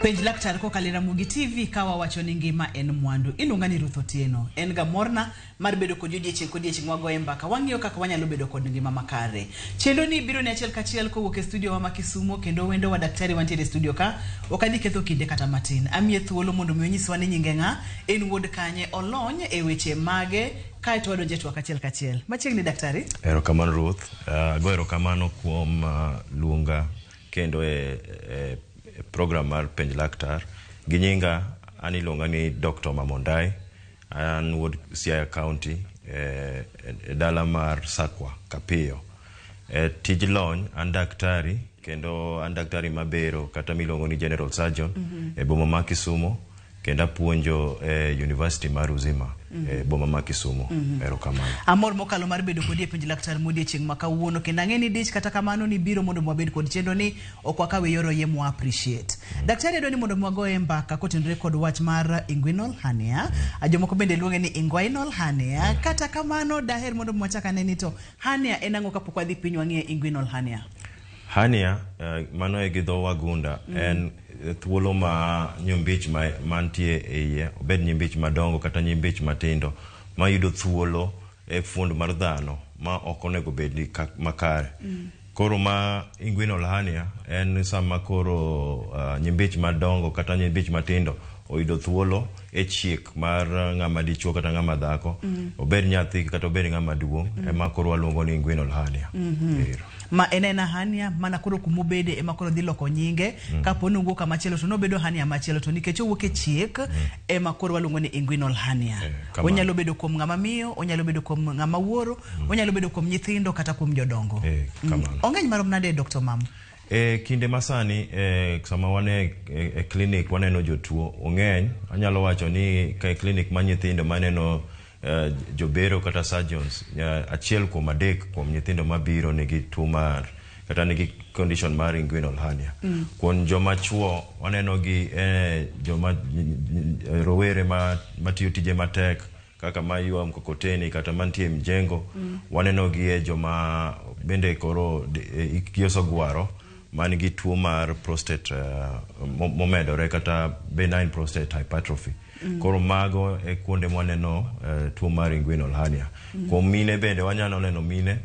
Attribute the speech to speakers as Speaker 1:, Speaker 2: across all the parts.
Speaker 1: Penj laktar kokalo e Ramogi TV ka wawacho ni ngima en mwandu. Iluonga ni Ruth Otieno. En ga morna mar bedo kodi odiechieng' kodiechieng' wagoye mbaka wang'iyo kaka wanyalo bedo kod ngima makare. Chenro ni biro ni achiel kachiel kowuok e studio wa ma Kisumo kendo wendo wa daktari wantiere e studio ka ok adhi ketho kinde kata matin. Amiye thuolo mondo mi onyiswa ni nyinge ng'a, en wuod kanye, olony e weche mage kaeto wadonjo e twak achiel kachiel. Machiegni daktari.
Speaker 2: Erokamano Ruth. Ago erokamano kuom luonga kendo e, e, e program mar Penj Laktar. Gi nyinga an iluonga ni Dr. Mamondai. An wuod Siaya County e, e dala mar Sakwa, Kapiyo. E tij lony an daktari kendo an daktari mabero kata miluongo ni general surgeon e boma ma Kisumo kendo apuonjo e University mar Uzima e boma ma Kisumo. Erokamano.
Speaker 1: Amor mokalo mar bedo kodi e penj laktar modiechieng' ma kawuono kendo ang'e ni dich kata kamano ni biro mondo wabed kod chenro ni ok wakawe yor oyiem wa appreciate. Daktari adwa ni mondo wagoye mbaka kotenore kod wach mar inguinal hernia. Jomoko bende luonge ni inguinal hernia. Kata kamano daher mondo wachak ane ni to hernia en ang'o kapok wadhi piny wang'iye inguinal hernia.
Speaker 2: Hernia, mano e gi dho wagunda, en thuolo ma nyombich ma, mantie e iye, obed nyimbich madongo kata nyimbich matindo, mayudo thuolo e fuond mar dhano ma ok onego bed ni makare. Koro ma inguinal hernia en sama koro nyimbich madongo kata nyimbich matindo oyudo thuolo e chiek mar ng'ama dichuo kata ng'ama dhako, obed nyathi kata obed ng'ama duong', ema koro waluongo ni inguinal hernia. Ero.
Speaker 1: Ma en ena hernia mana koro kumobede ema koro dhi loko nyinge. Kapo ni owuok kamachielo to nobedo hernia machielo to nikech owuok e chiek ema koro waluongo ni inguinal hernia.
Speaker 2: Kamano.
Speaker 1: Onyalo bedo kuom ng'ama miyo, onyalo bedo kuom ng'ama wuoro, onyalo bedo kuom nyithindo kata kuom jodongo.
Speaker 2: Kamano.
Speaker 1: Ong'eny marom nade Dr. Mam?
Speaker 2: E kinde masani sama wan e clinic waneno jotuo ong'eny anyalo wacho ni ka e clinic ma nyithindo maneno jobero kata surgeons achiel kuom adek kuom nyithindo mabiro nigi tuo mar kata nigi condition mar inguinal hernia. Kuom joma chuo waneno gi joma rowere matiyo tije matek kaka maywa mkokoteni kata mantie mjengo waneno gi e joma bende koro hikgi osegwaro man gi tuo mar prostate momedore kata benign prostate hypertrophy. Koro mago e kuonde mwaneno tuo mar inguinal hernia. Kuom mine bende wanyalo neno mine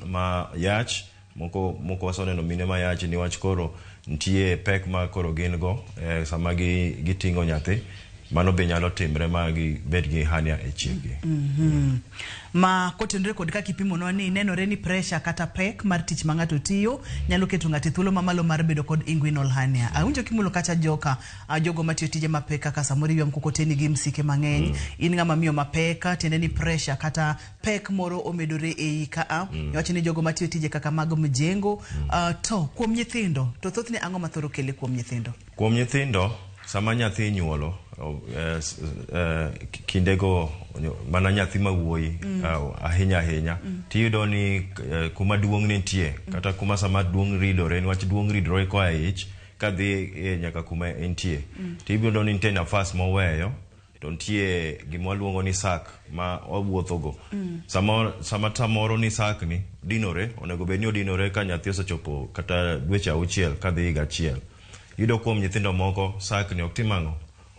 Speaker 2: ma yach moko moko waseneno mine ma yach niwach koro nitie pek ma koro gin go sama giting'o nyathi mano be nyalo timre ma gibed gi hernia e chiekgi.
Speaker 1: Ma kotenore kod kaka ipimonwa ni nenore ni pressure kata pek mar tich ma ng'ato tiyo nyalo keto ng'ato e thuolo mamalo mar bedo kod inguinal hernia. Awinjo kimulo kacha joka jogo matiyo tije mapek kaka samoro iywa mkokoteni gi msike mang'eny, in ng'ama miyo mapek, tiende ni pressure kata pek moro omedore ei ka a iwacho ni jogo matiyo tije kaka mag mjengo. To kuom nyithindo to thothne ang'o mathoro kele kuom nyithindo?
Speaker 2: Kuom nyithindo sama nyathi inyuolo kindego mana nyathi ma wuoyi ahinya ahinya tiyudo ni kuma duong' nitie kata kuma sama duong' ridore niwach duong' ridore koa e ich kadhi nyaka kuma entie tiyudo ni nitie nafas moweyo to nitie gima waluongo ni sac ma wawuothogo. Sama sama samoro ni sac ni dinore onego bed ni odinore ka nyathi osechopo kata dweche auchiel kadhi higa achiel. Iyudo kuom nyithindo moko sac ni ok tim ang'o?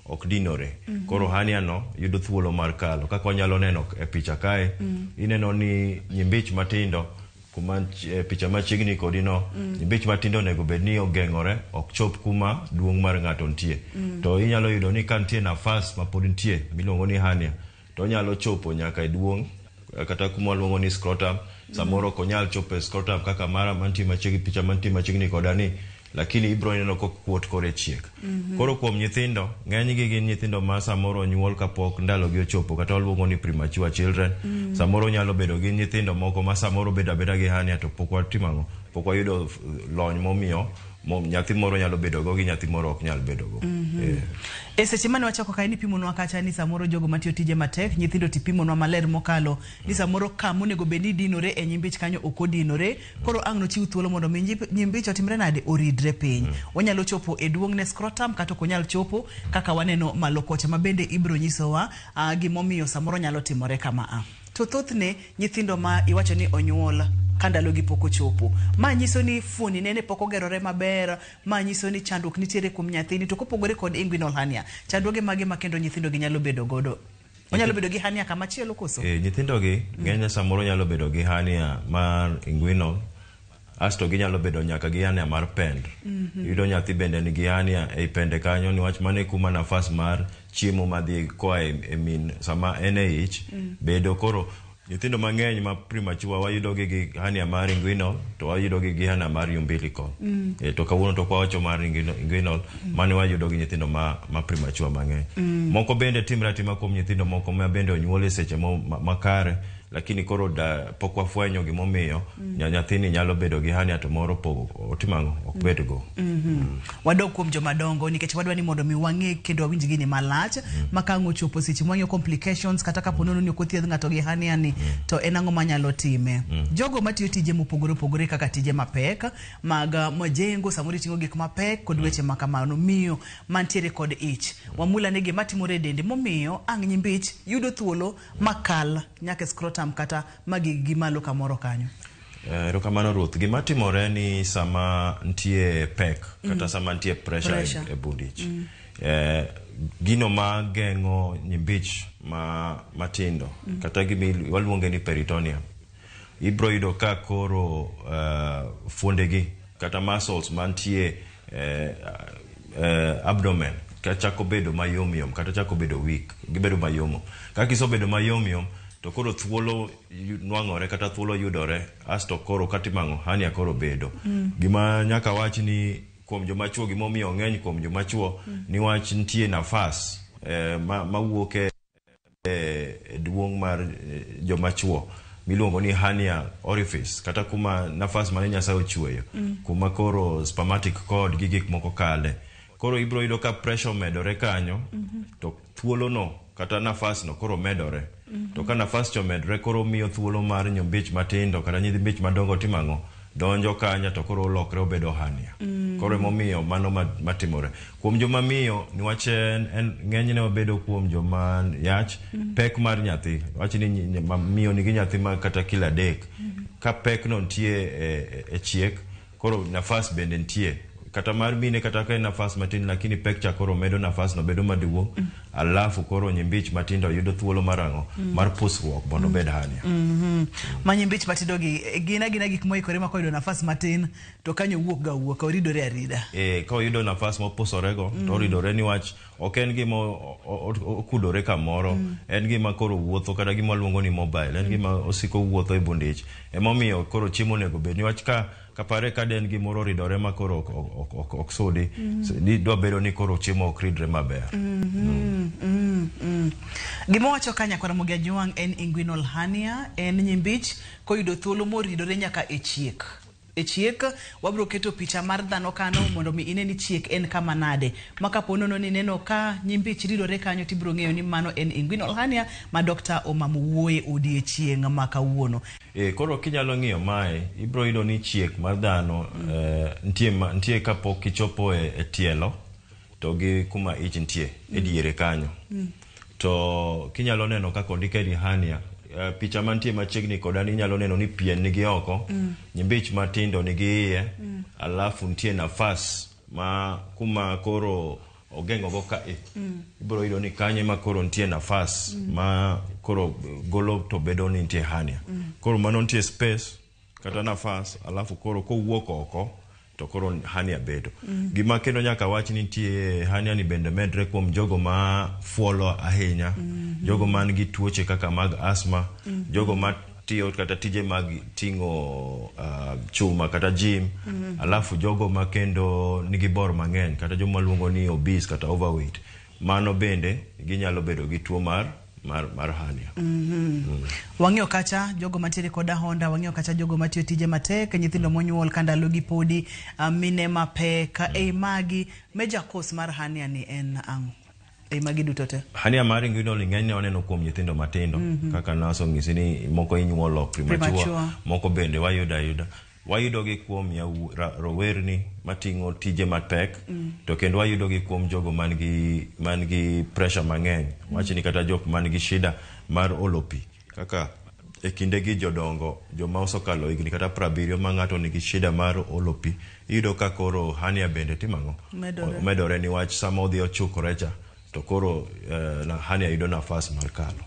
Speaker 2: Ok dinore. Koro hernia no yudo thuolo mar kalo. Kaka wanyalo neno e picha kae, ineno ni nyimbich matindo kuma picha machiegni kodi no nyimbich matindo onego bed ni ogeng'ore ok chop kuma duong' mar ng'ato nitie. To inyalo yudo ni ka nitie nafas ma pod nitie miluongo ni hernia to onyalo chopo nyaka e duong' kata kuma waluongo ni scrotum. Samoro ok onyal chopo e scrotum kaka mara mantie machiegni picha mantie machiegni koda ni lakini ibiro neno kokuot koro e chiek. Koro kuom nyithindo ng'enygi gin nyithindo ma samoro onyuol kapok ndalogi ochopo kata waluongo ni premature children. Samoro nyalo bedo gi nyithindo moko ma samoro bedo abeda gi hernia to pok watimo ang'o? Pok wayudo lony momiyo nyathi moro nyalo bedo go gi nyathi moro ok nyal bedo go.
Speaker 1: E seche mane wachako kae nipimonwa kacha ni samoro jogo matiyo tije matek nyithindo tipimonwa maler mokalo ni samoro kama onego bed ni dinore e nyimbich kanyo ok odinore koro ang' nochiw thuolo mondo mi nyimbich otimre nade oridre piny. Onyalo chopo e duong'ne scrotum kata ok onyal chopo kaka waneno malo kocha ma bende ibiro nyisowa gimomiyo samoro nyalo timore kama a. To thothne nyithindo ma iwacho ni onyuol ka ndalogi pok ochopo, ma nyiso ni fuoni nene pok ogerore maber, ma nyiso ni chandruok nitiere kuom nyathini. To kopogore kod inguinal hernia, chandruoge mage ma kendo nyithindo gi nyalo bedo godo? Onyalo bedo gi hernia kamachielo koso?
Speaker 2: E, nyithindo gi ng'enyne samoro nyalo bedo gi hernia mar inguinal, asto ginyalo bedo nyaka gi hernia mar pend. Iyudo nyathi bende nigi hernia ei pende kanyo, niwach mano e kuma nafas mar chiemo madhi koa e min sama en e ich bedo. Koro nyithindo mang'eny ma premature wayudo gi gi hernia mar inguinal, to wayudo gi gi hernia mar umbilical. To kawuono to kwawacho mar inguinal, mane wayudo gi nyithindo ma premature mang'eny. Moko bende timre atima kuom nyithindo moko ma bende onyuol e seche makare, lakini koro da pok wafwenyo gimomiyo nyathini nyalo bedo gi hernia to moro pok otimo ang'o, ok bed go.
Speaker 1: Wadog kuom jomadongo, nikech wadwa ni mondo mi wang'e kendo wawinj gini malach ma ka ang' ochopo seche mwang'iyo complications, kata kapo nono ni ok othiedh ng'ato gi hernia ni, to en ang'o manyalo time. Jogo matiyo tije mopogore opogore kaka tije mapek mag majengo, samoro iting'o gik mapek kod weche ma kamano, miyo mantiere kod ich, wamula ni gima timore e dende momiyo ang' nyimbich yudo thuolo makal nyaka e scrotum kata magig gi malo kamoro kanyo.
Speaker 2: Erokamano Ruth. Gima timore ni sama nitie pek kata sama nitie pressure,
Speaker 1: Pressure.
Speaker 2: e bund ich, gino ma geng'o nyimbich ma matindo kata gimi waluonge ni peritoneum, ibro yudo ka koro fuondegi kata muscles mantie abdomen ka chako bedo mayom yom kata chako bedo weak, gibedo mayom. Ka gisebedo mayom yom, to koro thuolo nwang'ore kata thuolo yudore, asto koro katimang'o hernia koro bedo. Gima nyaka wach ni kuom joma chuo, gimomiyo ng'eny kuom joma chuo, niwach nitie nafas mawuok e duong' mar joma chuo miluongo ni hernia orifice, kata kuma nafas mane Nyasaye ochweyo, kuma koro spermatic cord gi gik moko kale. Koro ibro yudo ka pressure omedore kanyo, to thuolono kata nafas no koro medore. To ka nafas cha omedore, koro miyo thuolo mar nyombich matindo kata nyithi madongo timo ang'o, donjo kanyo, to koro olokre obedo hernia. Koro emomiyo mano matimore kuom joma miyo, niwach en ng'enyne obedo kuom joma yach, pek mar nyathi. Wach ni miyo nigi nyathi ma kata kilo 3, ka pek no nitie e chiek, koro nafas bende nitie kata mar mine, kata ka en nafas matin, lakini pek cha koro medo nafas no bedo maduong', alafu koro nyimbich matindo yudo thuolo mar ang'o, mar pusruok mondo obed hernia.
Speaker 1: Ma nyimbich matindo gi gin agina gik moikore ma koyudo nafas matin to kanyo wuok ga wuok, oridore arida.
Speaker 2: E, ka oyudo nafas mopusorego to oridore, niwach ok en gima okudore kamoro, en gima koro wuotho, kata gima waluongo ni mobile, en gima osiko wuotho e bund ich. Emomiyo koro chiemo onego bed, niwach ka kapare ka den gimoro oridore ma koro ok sudi, ni dwa bedo ni koro chiemo ok ridre maber.
Speaker 1: Gima wacho ka nyakwar Ramogi Ajwang' en inguinal hernia, en nyimbich koyudo thuolo moridore nyaka e chiek. E chiek wabiro keto picha mar dhano kano mondo mi ine ni chiek en kama nade. Ma kapo nono ni neno ka nyimbich ridore kanyo, tibiro ng'eyo ni mano en inguinal hernia ma Dr. Omamo wuoye odiechieng' ma kawuono.
Speaker 2: E, koro kinyalo ng'iyo mae, ibiro yudo ni chiek mar dhano nitie, nitie kapok ichopo e tielo to gi kuma ich nitie e diere kanyo. To kinyalo neno kaka ondike ni hernia, picha mantie machiegni koda ni inyalo neno ni pien nigi oko, nyimbich matindo nigi iye, alafu nitie nafas ma kuma koro ogeng'o go ka e. Ibiro yudo ni kanyo ema koro nitie nafas ma koro golo to bedo ni nitie hernia. Koro mano nitie space kata nafas, alafu koro kowuok oko to koro hernia bedo. Gima kendo nyaka wach ni nitie hernia ni bende medre kuom jogo ma fuolo ahinya, jogo man gi tuoche kaka mag asthma, jogo ma tiyo kata tije mag ting'o chuma kata gym, alafu jogo ma kendo nigi bor mang'eny kata joma luongo ni obese kata overweight, mano bende ginyalo bedo gi tuo mar hernia.
Speaker 1: Wang'iyo kacha jogo mantiere kod ahonda, wang'iyo kacha jogo matiyo tije matek, nyithindo monyuol ka ndalogi podi, mine mapek. Ei magi, major cause mar hernia ni en ang'o? Ei magi duto te.
Speaker 2: Hernia mar inguinal ng'enyne waneno kuom nyithindo matindo, kaka nasong'isi ni moko inyuolo premature,
Speaker 1: Premature.
Speaker 2: moko bende wayudo ayuda. Wayudogi kuom rowerni mating'o tije mapek, to kendo wayudogi kuom jogo man gi pressure mang'eny. Wachni kata jok man gi shida mar olo pi, kaka E kindegi jodongo, joma osekalo higni kata 70 ma ng'ato nigi shida mar olo pi, iyudo ka koro hernia bende timo ang'o?
Speaker 1: Medore.
Speaker 2: Medore niwach sama odhi ochukore cha to koro hernia yudo nafas mar kalo.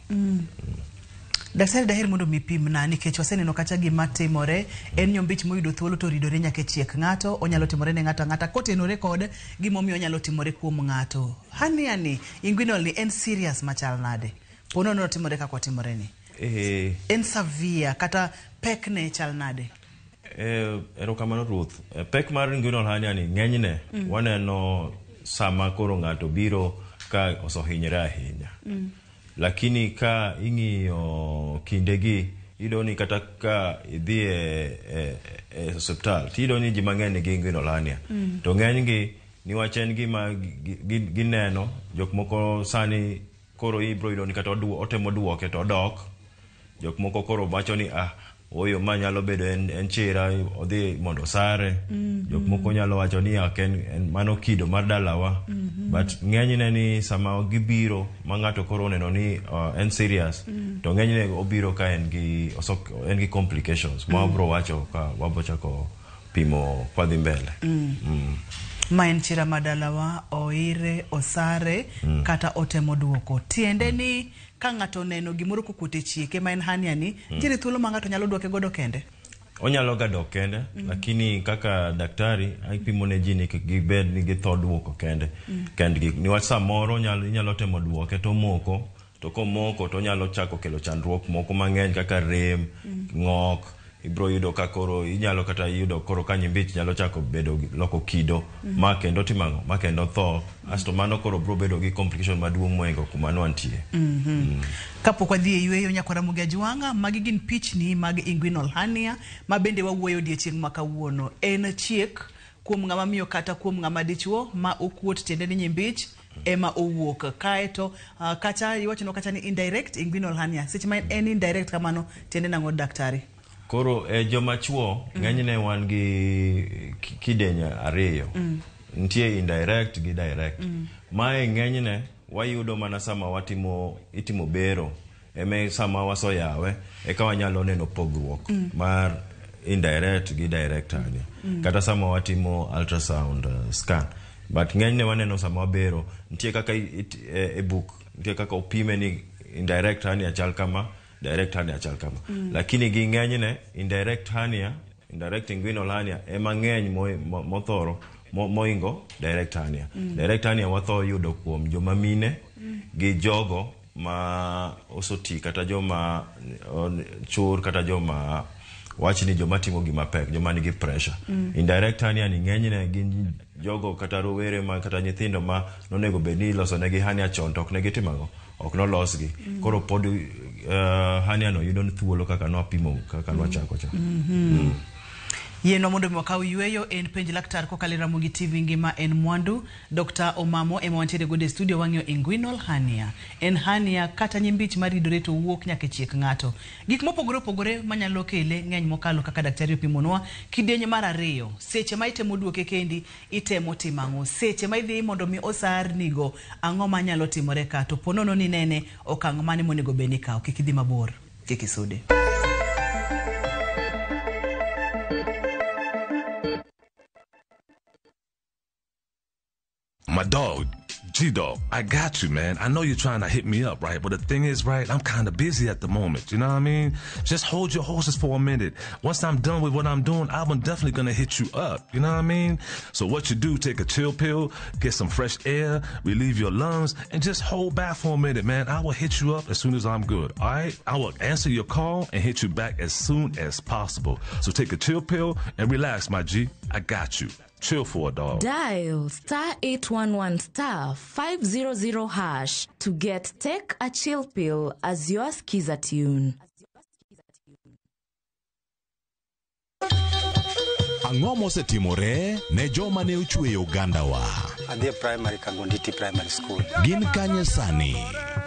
Speaker 1: Daktari, daher mondo mi pimna nikech waseneno kacha gima timore en nyombich moyudo thuolo to ridore nyaka e chiek ng'ato. Onyalo timore ne ng'ato ang'ata kotenore kod gimomiyo onyalo timore kuom ng'ato. Hernia ni, inguinal ni, en serious machal nade? Ponono otimore kaka otimore ni. En severe kata pekne chal nade?
Speaker 2: Erokamano Ruth. Pek mar inguinal hernia ni ng'enyne waneno sama koro ng'ato biro ka osehinyore ahinya. Lakini ka ing'iyo kindegi, iyudo ni kata ka idhi e osiptal, tiyudo ni ji mang'eny nigi inguinal hernia. To ng'enygi niwach en gima gineno jok moko sani koro ibro yudo ni kata otemo duoke to odok. Jok moko koro wacho ni oyo ma nyalo bedo en chira, odhi mondo osare. Jok moko nyalo wacho ni ok en mano kido mar dalawa. But ng'enyne ni sama gibiro ma ng'ato koro oneno ni en serious, to ng'enyne obiro ka en gi complications ma wabro wacho ka wabro chako pimo kwadhi mbele.
Speaker 1: Ma en chira ma dalawa, oire, osare, kata otemo duoko. Tiende ni ka ng'ato oneno gimoro kokuot e chieke ma en hernia ni, nitiere thuolo ma ng'ato nyalo duoke godo kende?
Speaker 2: Onyalo ga dok kende, lakini kaka daktari apimo ne ji ni kik gibed ni githo duoko kende kendgi, niwach samoro inyalo temo duoke to omoko, to komoko to onyalo chako kelo chandruok moko mang'eny kaka rem, ng'ok. Ibro yudo ka koro inyalo kata yudo koro ka nyimbich nyalo chako bedo loko kido ma kendo timo ang'o, ma kendo tho asto mano koro bro bedo gi complication maduong' moingo kuma nwantie.
Speaker 1: Kapok wadhi e yweyo, nyakwara Ramogi Ajwang'a, magi gin pichni mag inguinal hernia ma bende wawuoyo odiechieng' ma kawuono. En chiek kuom ng'ama miyo kata kuom ng'ama dichuo ma okuot, tiende ni nyimbich ema owuok. Kaeto kacha iwachonwa kacha ni indirect inguinal hernia. Seche ma en indirect kamano, tiende nang'o, daktari?
Speaker 2: Koro e joma chuo, ng'enyne wan gi kidieny ariyo. Nitie indirect gi direct. Mae ng'enyne wayudo mana sama watimo itimo bero eme sama wasoyawe eka wanyalo neno pogruok mar indirect gi direct hernia. Kata sama watimo ultrasound scan. But ng'enyne waneno sama wabero, nitie kaka e buk, nitie kaka opime ni indirect hernia chal kama, direct hernia chal kama. Lakini gi ng'enyne indirect hernia, indirect inguinal hernia ema ng'eny mothoro moingo direct hernia. Direct hernia watho yudo kuom joma mine gi jogo ma osoti kata joma chur kata joma wach ni joma timo gima pek, joma nigi pressure. Indirect hernia ni ng'enyne gin jogo kata rowere ma kata nyithindo ma nonego bed ni iloso negi hernia chon to ok ne gitimo ang'o? Ok nolosgi. Koro pod hernia no yudo thuolo kaka nwapimo kaka nwachako cha.
Speaker 1: Yienwa mondo mi wakaw yweyo. En Penj Laktar kokalo e Ramogi TV. Ngima en mwandu. Dr. Omamo ema wantiere godo e studio. Wang'iyo inguinal hernia. En hernia kata nyimbich maridore to wuok nyaka e chiek ng'ato. Gik mopogore opogore manyalo kele ng'eny mokalo kaka daktari opimonwa. Kidieny mar ariyo, seche ma itemo duoke kendi, itemo timo ang'o? Seche ma idhi mondo mi osarnigo, ang'o manyalo timore ka? To ponono ni nene okang' mane monego bed ni ikawo? Kik idhi mabor, kik isude.
Speaker 3: My dog, G Dog, I got you, man. I know you're trying to hit me up, right? But the thing is, right, I'm kind of busy at the moment. You know what I mean? Just hold your horses for a minute. Once I'm done with what I'm doing, I'm definitely gonna hit you up. You know what I mean? So what you do, take a chill pill, get some fresh air, relieve your lungs, and just hold back for a minute, man. I will hit you up as soon as I'm good. All right? I will answer your call and hit you back as soon as possible. So take a chill pill and relax, my G. I got you. Chill for a dog.
Speaker 4: Dial *811*500# to get Take a Chill Pill as your Skiza tune.
Speaker 5: Ang'o mosetimore ne joma ne ochweyo ogandawa?
Speaker 6: Adhi e primary Kagonditi Primary School.
Speaker 5: Gin kanye sani?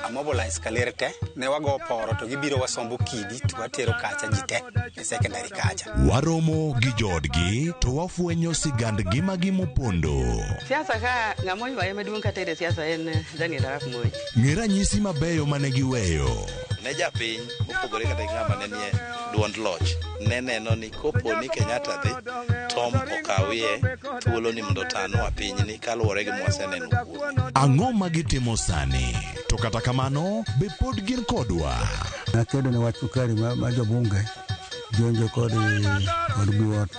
Speaker 6: Amobilize Kaler te, ne wago poro to gibiro wasombo kidi to watero kacha ji te e secondary kacha.
Speaker 5: Waromo gi joodgi to wafwenyo sigand ngimagi mopondo.
Speaker 7: Siasa ka ng'ama oywaye maduong' katere siasa en Daniel Arap Moi.
Speaker 5: Ng'e ranyisi mabeyo mane giweyo.
Speaker 7: Ne japiny mopogore kata gi ng'ama ne nie duond loch ne neno ni kopo ni Kenyatta dhi Tom okawie thuolo ni mondo otanwa pinyni kaluwore gi mwaseneno kuome.
Speaker 5: Ang'o ma gitimo sani? To kata kamano, be pod gin kodwa?
Speaker 8: Nakedo ne wach sukari ma jobunge jonjo kod biwot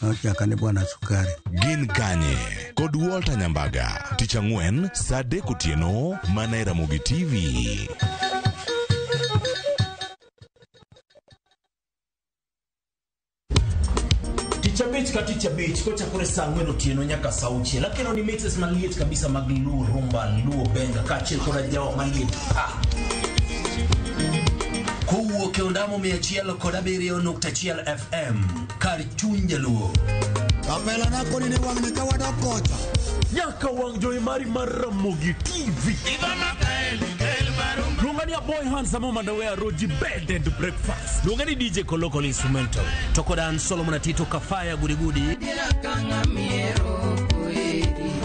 Speaker 8: nochaka ni bwana sukari.
Speaker 5: Gin kanye? Kod Walter Nyambaga, tich ang'wen saa 3 otieno mana e Ramogi TV.
Speaker 9: Tich abich ka tich abich kochakore saa 4 otieno nyaka saa 6 akelo ni mixes maliet kabisa mag Luo rumba, Luo benga kaachiel koda jawa maliet pa. Kowuok e ondamo 107.1 FM kar chuny Jaluo.
Speaker 10: Kapela nako ni wang' ni ka wadok kocha.
Speaker 9: Nyaka wang' jowi mari mar Ramogi TV. Luonga ni Boy Handsome Mandawe Roji Bed and Breakfast. Luonga ni DJ Koloko Instrumental. To koda an Solomon Atito Kafaya Gudigudi.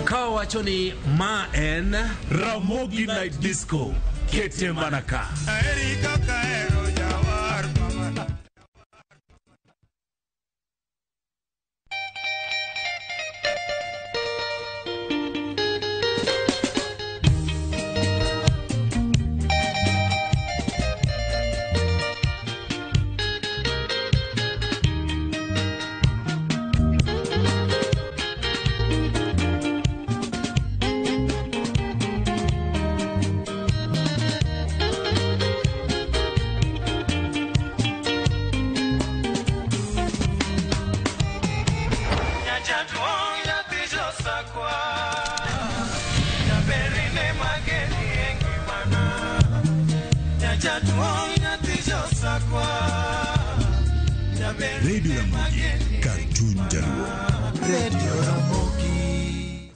Speaker 9: Ka wacho ni ma en Ramogi Night Disco. Kete manaka.
Speaker 5: Radio Ramogi, kar chuny Jaluo.
Speaker 10: Radio Ramogi.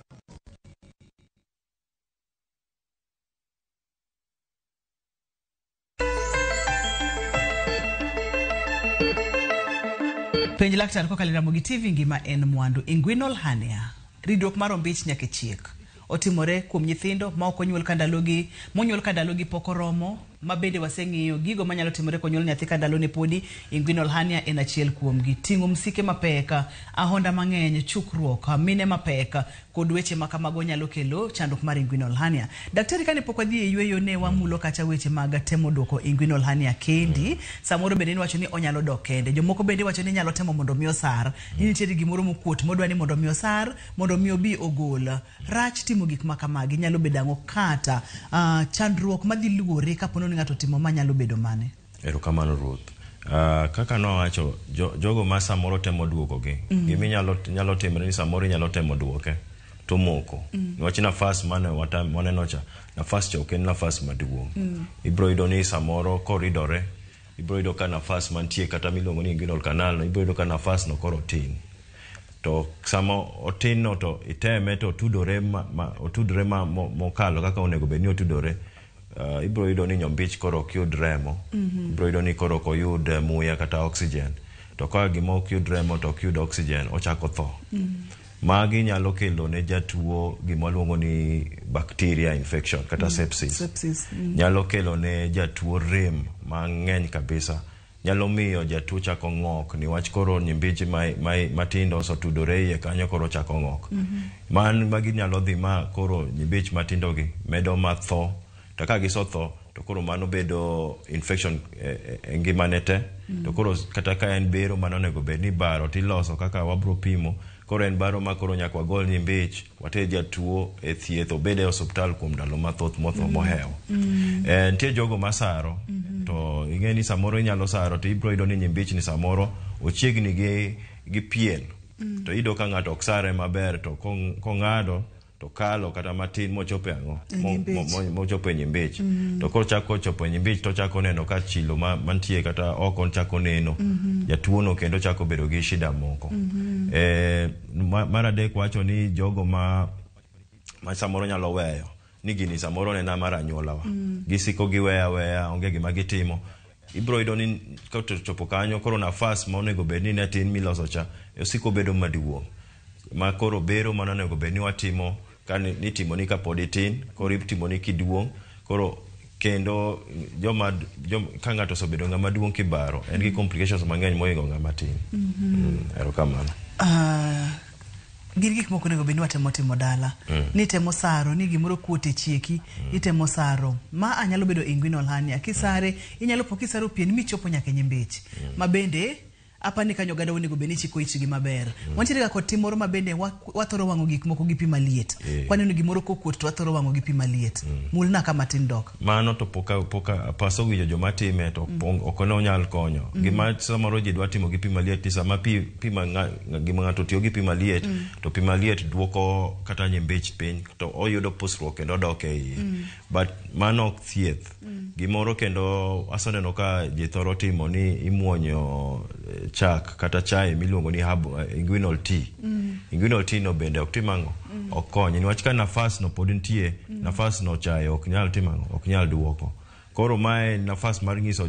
Speaker 1: Penj laktar kokalo e Ramogi TV ngima en mwandu. Inguinal hernia, ridruok mar ombich nyaka e chiek. Otimore kuom nyithindo ma ok onyuol ka ndalogi, monyuol ka ndalogi pok oromo, ma bende waseng'iyo gigo manyalo timore konyuol nyathi ka ndalone podi. Inguinal hernia en achiel kuomgi. Ting'o msike mapek, ahonda mang'eny, chukruok, mine mapek kod weche ma kamago nyalo kelo chandruok mar inguinal hernia. Daktari, kane pok wadhi e yweyo ne wamulo kacha weche mag temo duoko inguinal hernia kendi. Samoro bende niwacho ni onyalo dok kende. Jomoko bende wacho ni nyalo temo mondo mi osar. Ni nitiere gimoro mokuot modwa ni mondo mi osar, mondo mi obi ogol. Rach timo gik ma kamagi nyalo bedo ang'o kata chandruok madhi luore kapo ni ng'ato timo ma nyalo bedo mane?
Speaker 2: Erokamano Ruth. Kaka nowacho, jogo ma samoro temo duokogi, gima nyalo timore ni samoro inyalo temo duoke to moko. Niwach nafas mane waneno cha, nafas cha ok en nafas maduong'. Ibiro yudo ni samoro koridore, ibiro yudo ka nafas mantie kata miluongo ni inguinal canal no, ibiro yudo ka nafas no koro tin. To sama otin no to iteme to otudore otudore mokalo kaka onego bed ni otudore. Ibiro yudo ni nyombich koro ok yud remo. Ibiro yudo ni koro ok oyud muya kata oxygen. To ka gima ok yud remo to ok yud oxygen, ochako tho. Magi nyalo kelo ne jatuo gima waluongo ni bacteria infection kata sepsis.
Speaker 1: Sepsis.
Speaker 2: Nyalo kelo ne jatuo rem mang'eny kabisa. Nyalo miyo jatuo chako ng'ok niwach koro nyimbich matindo osotudore iye kanyo koro chako ng'ok. Man magi nyalo dhi ma koro nyimbich matindo gi medo matho. To ka gisetho to koro mano bedo infection e ngimane te. To koro kata ka en bero mano onego bed ni baro tiloso kaka wabro pimo. Koro en baro ma koro nyaka wagol nyimbich, water jatuo e thieth, obed e osiptal kuom ndalo mathoth motho mohewo. Nitie jogo masaro, to ing'e ni samoro inyalo saro to ibro yudo ni nyimbich ni samoro ochiegni gi pien. To iyudo ka ng'ato ok sare maber to kong'ado to kalo kata matin mochopo e ang'o? Mochopo e nyimbich. To koro chako chopo e nyimbich to chako neno ka chilo mantie kata oko chako neno. Jatuo no kendo chako bedo gi shida moko. Mar adek wacho ni jogo ma samoro nyalo weyo ni gini samoro nena mar anyuolawa. Gisiko giweya weya, onge gima gitimo. Ibiro yudo ni kochopo kanyo koro nafas ma onego bed ni ne tin miloso cha osiko bedo maduong'. Ma koro bero mano onego bed ni watimo ka nitimo ni kapod itin, koro itimo ni kiduong', koro Kendo joma ka ng'ato osebedo ng'ama duong' kibaro, en gi complications mang'eny mohingo ng'ama tin. Erokamano.
Speaker 1: Gin gik moko onego bed ni watemo timo dala. Ni temo saro ni gimoro kuot e chieki, itemo saro. Ma a nyalo bedo inguinal hernia. Kisare, inyalo po kisaro pien michopo nyaka e nyimbich. Ma bende apani kanyo oganda onego bed ni chiko itgi maber. Wantiere ga kod tim moro ma bende wathoro wang'o gik moko gi pi maliet. Kwaneno gimoro kokuot to wathoro wang'o gi pi maliet. Mulna ka matin dok.
Speaker 2: Mano to poka pasowinjo joma time to ok nonyal konyo. Gima samoro ji dwa timo gi pi maliet ni sama pi ma gima ng'ato tiyo gi pi maliet, to pi maliet duoko kata nyimbich piny to oyudo pusruok kendo odok e iye. But mano ok thieth. Gimoro kendo aseneno ka ji thoro timo ni imuonyo chak kata chae miluongo ni herb, inguinal tea. Inguinal tea no bende ok tim ang'o? Ok kony. Niwach ka nafas no pod nitie, nafas no chae ok nyal timo ang'o? Ok nyal duoko. Koro mae nafas mar nyiso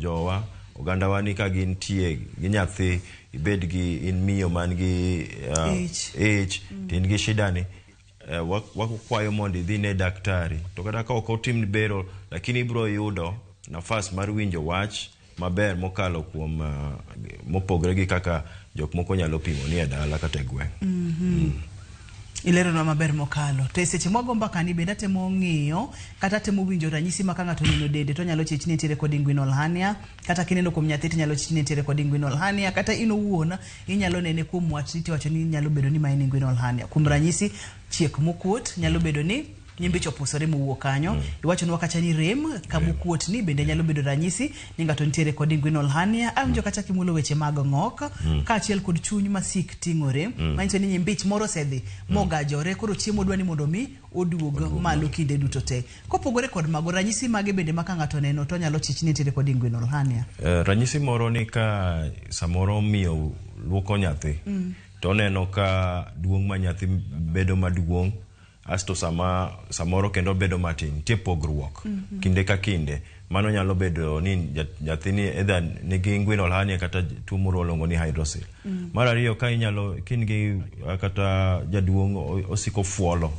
Speaker 2: jowa, ogandawa ni ka gintie gi nyathi, ibed gi in miyo man gi
Speaker 1: Ich.
Speaker 2: ich, to in gi shida ni, wakwayo mondo idhi ne daktari. To kata ka ok otim bero, lakini ibiro yudo nafas mar winjo wach maber mokalo kuom mopogre gi kaka jok moko nyalo pimo ni e dala kata e gweng'.
Speaker 1: Ileronwa maber mokalo. To e seche mwago mbaka ni bende atemo ng'iyo kata atemo winjo ranyisi ma ka ng'ato oneno dende to onyalo chich ni nitiere kod inguinal hernia, kata kineno kuom nyathi tinyalo chich ni nitiere kod inguinal hernia, kata in owuon inyalo nene kuom watni tiwacho ni nyalo bedo ni ma en inguinal hernia. Kuom ranyisi, chiek mokuot nyalo bedo ni nyimbich opusore mowuok kanyo. Iwachonwa kacha ni rem kamokuot ni bende nyalo bedo ranyisi ni ng'ato nitiere kod inguinal hernia. Awinjo kacha kimulo weche mag ng'ok kaachiel kod chuny masik ting'ore, manyiso ni nyimbich moro osedhi mogajore, koro chiemo dwa ni mondo mi oduog malo kinde duto te. Kopogore kod mago, ranyisi mage bende ma ka ng'ato oneno to onyalo chich ni nitiere kod inguinal hernia?
Speaker 2: Ranyisi moro ni ka samoro miyo luoko nyathi, to oneno ka duong' ma nyathi bedo maduong', asto sama samoro kendo bedo matin, nitie pogruok kinde ka kinde. Mano nyalo bedo ni nyathini either nigi inguinal hernia kata tuo moro waluongo ni hydrocele. Mar ariyo, ka inyalo ka in gi kata jaduong' osiko fuolo,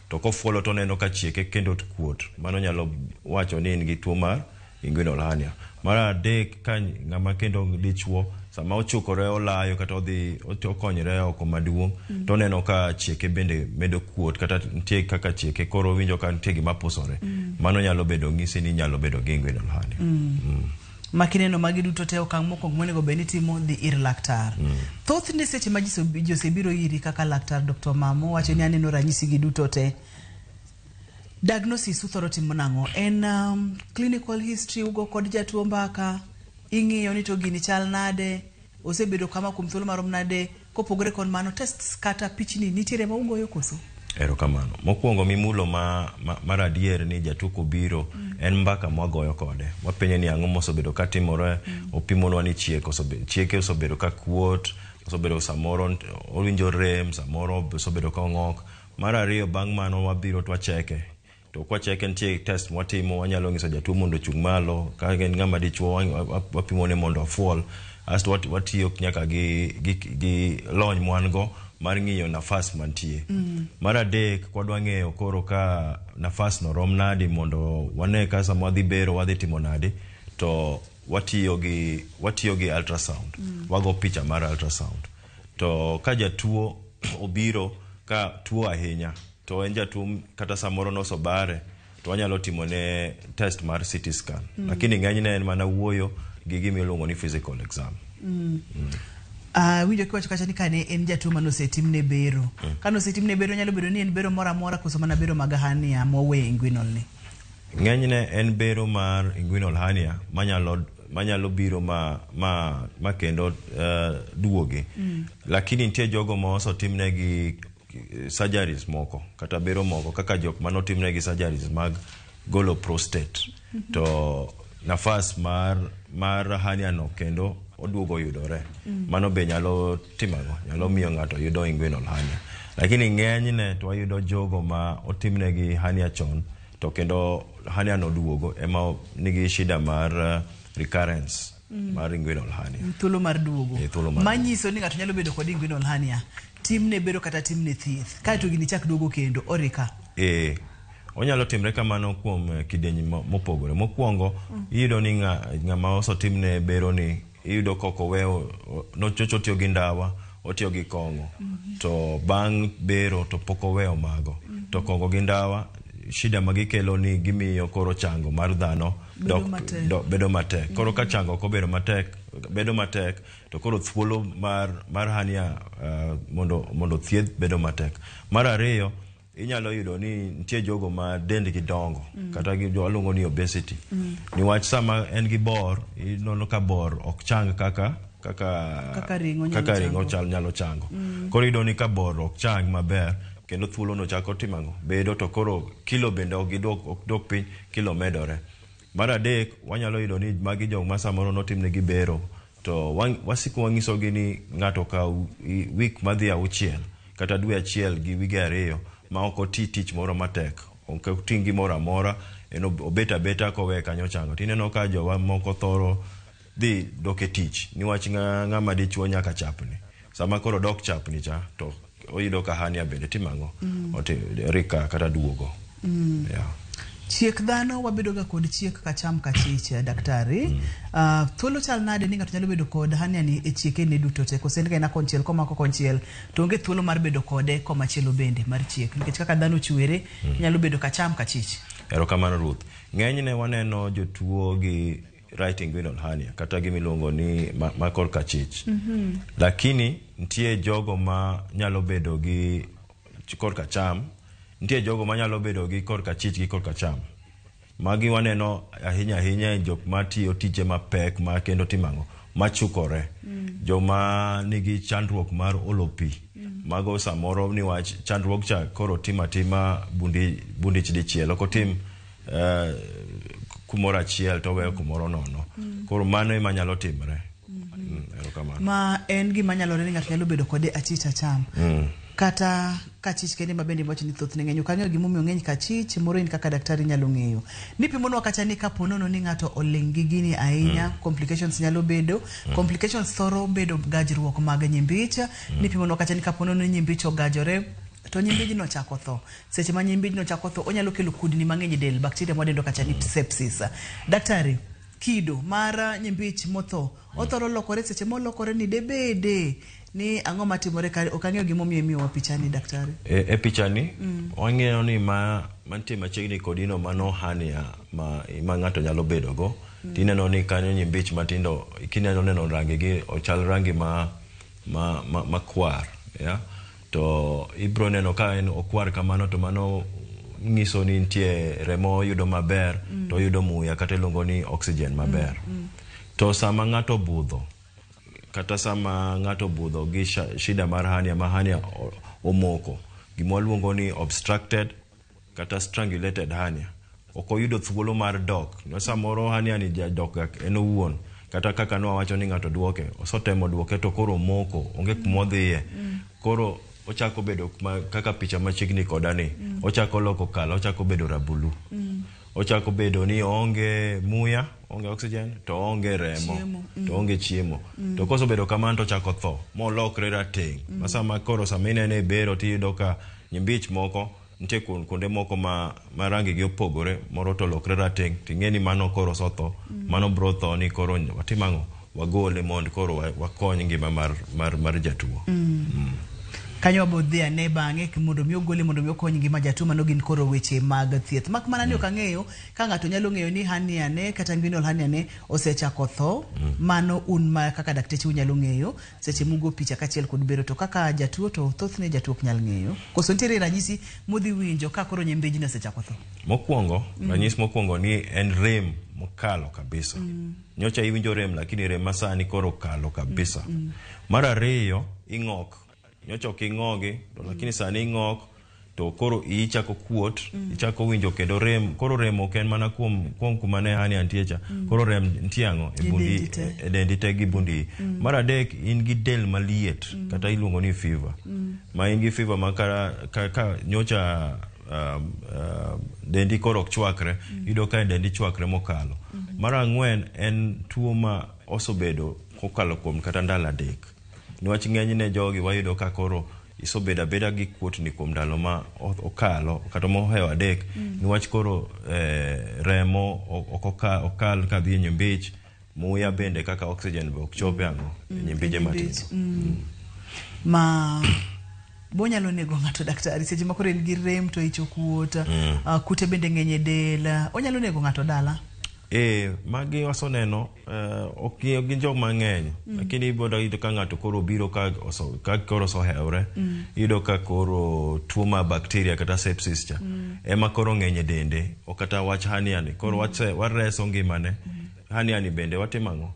Speaker 2: to kofuolo to oneno ka chieke kendo kuot, mano nyalo wacho ni in gi tuo mar inguinal hernia. Mar adek, ka ng'ama kendo dichuo sama ochukore olayo kata odhi okonyore oko maduong', to oneno ka chieke bende medo kuot, kata nitie kaka chieke koro owinjo ka nitie gima pusore, mano nyalo bedo ng'isi ni nyalo bedo gi inguinal hernia.
Speaker 1: Ma kineno magi duto te, okang' mokwongo monego bed ni itimo, dhi ir laktar. Thothne seche ma ji osebiro iri kaka laktar Dr. Mamo wacho ni aneno ranyisi gi duto te, diagnosis uthoro timo nang'o? En clinical history, ugo kod jatuo mbaka, ing'iyo ni to gini chal nade, osebedo kama kuom thuolo marom nade? Kopogore kod mano, tests kata pichni nitiere ma ugoyo koso?
Speaker 2: Erokamano. Mokwongo mimulo ma mar adier ni jatuo kobiro, en mbaka mwagoyo kode. Wapenje ni ang'o mosebedo ka timore, opimonwa ni chieke osebedo ka kuot, osebedo samoro owinjo rem, samoro osebedo ka ong'ok. Mar ariyo, bang' mano wabiro to wacheke. To kwacheke, nitie test mwatimo, wanyalo nyiso jatuo mondo ochung' malo, ka en ng'ama dichuo wapimone mondo ofuol. Asto watiyo nyaka gi lony mwan go mar ng'iyo nafas mantie. Mar adek, kwadwa ng'eyo koro ka nafas no rom nadi mondo wane ka sama wadhi bero wadhi timo nadi, to watiyo gi ultrasound. Wago picha mar ultrasound. To ka jatuo obiro ka tuo ahinya, to en jatuo kata samoro nosobare, to wanyalo timo ne test mar CT scan. Lakini ng'enyne en mana wuoyo gi gima iluongo ni physical exam.
Speaker 1: Winjo kiwacho kacha ni kane en jatuo mane osetimne bero. Kane osetimne bero, nyalo bedo ni en bero moro amora koso mana bero mag hernia mowe inguinal ni?
Speaker 2: Ng'enyne en bero mar inguinal hernia manyalo biro ma kendo duogi. Lakini nitie jogo ma osetimnegi surgeries moko kata bero moko, kaka jok manotimnegi surgeries mag golo prostate, to nafas mar hernia no kendo oduogo yudore. Mano be nyalo timo ang'o? Nyalo miyo ng'ato yudo inguinal hernia. Lakini ng'enyne to wayudo jogo ma otimnegi hernia chon to kendo hernia no duogo ema nigi shida mar recurrence mar inguinal hernia.
Speaker 1: Thuolo mar duogo.
Speaker 2: Eh, thuolo mar
Speaker 1: Manyiso ni ng'ato nyalo bedo kod inguinal hernia, timne bero kata timne thieth, kaeto gini chak duogo kendo orika.
Speaker 2: Eh, Onyalo timre kamano kuom kidienje mopogore. Mokwongo, iyudo ni ng'ama osetimne bero ni iyudo kok oweyo nochocho otiyo gi ndawa, otiyo gi kong'o. To bang' bero to pok oweyo mago. To kong'o gi ndawa shida ma gikelo ni gimiyo koro chango mar dhano
Speaker 1: Bedo matek.
Speaker 2: Bedo matek. Koro ka chango ok obedo matek, bedo matek to koro thuolo mar hernia mondo thiedh bedo matek. Mar ariyo, inyalo yudo ni nitie jogo ma dendgi dongo kata gi waluongo ni obesity. Niwach sama en gi bor, ineno ka bor ok chang kaka
Speaker 1: Kaka ring'o nyalo
Speaker 2: kaka ring'o
Speaker 1: chango.
Speaker 2: chal nyalo chango. Koro iyudo ni ka bor ok chang maber, kendo thuolo no chako timo ang'o? Bedo to koro kilo bende ok gidwok ok dok piny, kilo medore. Mar adek, wanyalo yudo ni magi jok ma samoro notimnegi bero to wasiko wanyisogi ni ng'ato okaw wik madhi 6 kata dwe 1 gi wige 2 ma ok oti tich moro matek, ok oting' gimoro amora, en obet abeta kowe kanyo chango. Tineno ka jowa moko thoro dhi dok e tich niwach ng'ama dichuo nyaka chapni. Sama koro dok chapni cha to oyudo ka hernia bende timo ang'o? Rika kata duogo. Yeah.
Speaker 1: Chiek dhano wabedo ga kod chiek kacham kachich, daktari. Thuolo chal nade ni ng'ato nyalo bedo kod hernia ni e chieke ne duto te, koso en ga ena konchiel komako konchiel to onge thuolo mar bedo kode komachielo bende mar chiek, nikech kaka dhano chwere nyalo bedo kacham kachich.
Speaker 2: Erokamano Ruth. Ng'enyne waneno jotuo gi right inguinal hernia kata gimiluongo ni ma korka chich. Lakini nitie jogo ma nyalo bedo gi korka cham, nitie jogo manyalo bedo gi korka chich gi korka cham. Magi waneno ahinya ahinya e jok matiyo tije mapek ma kendo timo ang'o? Machukore. Joma nigi chandruok mar olo pi. Mago samoro niwach chandruok cha koro timo atima bundich dichiel, ok otim kumoro achiel to oweyo kumoro nono. Koro mano ema nyalo timre. Erokamano.
Speaker 1: Ma en gima nyalore ni ng'ato nyalo bedo kode achich acham. Kata kachich kende ma bende iwacho ni thothne ng'eny. Ok ang'eyo gimomiyo ng'eny kachich, moro in kaka daktari nyalo ng'eyo. Nipimonwa kacha ni kapo nono ni ng'ato oling' gi gini ahinya, complications nyalo bedo. Complications thoro bedo gajruok mag nyimbich. Nipimonwa kacha ni kapo nono ni nyimbich ogajore, to nyimbijno chako tho. Seche ma nyimbijno chako tho, onyalo kelo kudni mang'eny e del, bacteria mwadendo kacha ni sepsis. Daktari, kido mar nyimbich motho, othoro lokore seche molokore ni debede ni ang'o matimore kare? Ok ang'eyo gimomiyo imiyowa pichani, daktari.
Speaker 2: E pichani wang'eyo ni ma mantie machiegni kodino mano hernia ma ng'ato nyalo bedo go. Tineno ni kanyo nyimbich matindo kinyalo neno rangi gi ochal rangi ma kwar, yeah? To ibro neno ka en okwar kamano to mano nyiso ni nitie remo yudo maber to oyudo muya kata iluongo ni oxygen maber. To sama ng'ato budho kata sama ng'ato budho gi shida mar hernia ma hernia omoko, gima waluongo ni obstructed kata strangulated hernia, ok oyudo thuolo mar dok. No samoro hernia ni jadok ga en owuon, kata kaka nwawacho ni ng'ato duoke, osetemo duoke to koro omoko, onge kumodhiye. Koro ochako bedo kaka picha machiegni koda ni, ochako loko kala, ochako bedo rabulu. Ochako bedo ni oonge muya, oonge oxygen, to oonge remo,
Speaker 1: Chiemo.
Speaker 2: To oonge chiemo. To kosebedo kamano to ochako tho, molokre rateng'. Ma sama koro sama inene e bero tiyudo ka nyimbich moko nitie kuonde moko ma rangi gi opogore, moro to olokre rateng', ting'e ni mano koro osetho, mano bro tho ni koro watim ang'o? Wagole mondo koro wakony ngima mar jatuo.
Speaker 1: Kanyo wabo dhi ane bang'e mondo mi ogole mondo mi okony ngima jatuo, mano gin koro weche mag thieth. Mak mana ni ok ang'eyo ka ng'ato nyalo ng'eyo ni hernia ne kata inguinal hernia ne osechako tho, mano un ma kaka dakteche unyalo ng'eyo seche mugo picha kaachiel kod bero, to kaka jatuo to thothne jatuo ok nyal ng'eyo. Koso nitiere ranyisi modhi winjo ka koro nyimbijni osechako tho?
Speaker 2: Mokwongo, ranyisi mokwongo ni en rem mokalo kabisa. Nyocha iwinjo rem lakini rem masani koro okalo kabisa. Mar ariyo, ing'ok. Nyocha ok ing'ogi, to lakini sani ing'ok to koro iyi chako kuot, ichako winjo kendo rem. Koro rem ok en mana kuom kuma ne hernia nitie cha. Koro rem nitie ang'o? E
Speaker 1: E
Speaker 2: bundi,
Speaker 1: dendi te.
Speaker 2: e dendi te gi bundi. Mar adek, in gi del maliet, kata iluongo ni fever. Ma in gi fever ma ka nyocha dendi koro ok chwakre, iyudo ka dendi chwakre mokalo. Mar ang'wen en tuo ma osebedo kokalo kuom kata ndalo 3. Niwach ng'enyne jogi wayudo ka koro Isobedo abeda gi kuotni kuom ndalo ma okalo kata mohewo 3 niwach koro remo ok okal kadhi e nyimbich, muya bende kaka oxygen be ok chope ang'o e nyimbije matindo.
Speaker 1: Ma bonyalo nego ng'ato daktari seche ma koro en gi rem to ich okuot, kute bende ng'eny e del, onyalo nego ng'ato dala?
Speaker 2: Magi waseneno, ok gin jok mang'eny, lakini ibiro yudo ka ng'ato koro biro ka koro osehewre, iyudo ka koro tuo mar bacteria kata sepsis cha ema koro ng'eny e dende, ok kata wach hernia ni koro wareso ngimane. Hernia ni bende watimo ang'o?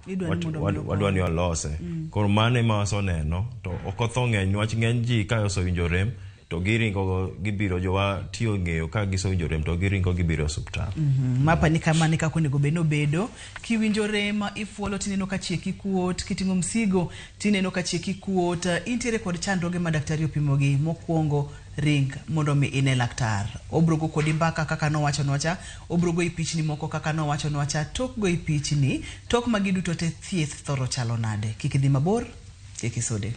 Speaker 2: Wadwa ni walose. Koro mano ema waseneno, to ok otho ng'eny niwach ng'eny ji ka osewinjo rem to giringo gibiro, jowa tiyo ng'eyo ka gisewinjo rem to giringo gibiro e osiptal.
Speaker 1: Mapa ni kama ni kaka onego bed nobedo. Kiwinjo rem, ifuolo tineno ka chieki kuot, kiting'o msigo tineno ka chieki kuot, intiere kod chandruoge ma daktari opimogi. Mokwongo ring mondo mi ine laktar. Obro go kodi mbaka kaka nowachonwa cha, obro goyi pichni moko kaka nowachonwa cha, tok goyi pichni, tok magi duto te thieth thoro chalo nade. Kik idhi mabor, kik isude.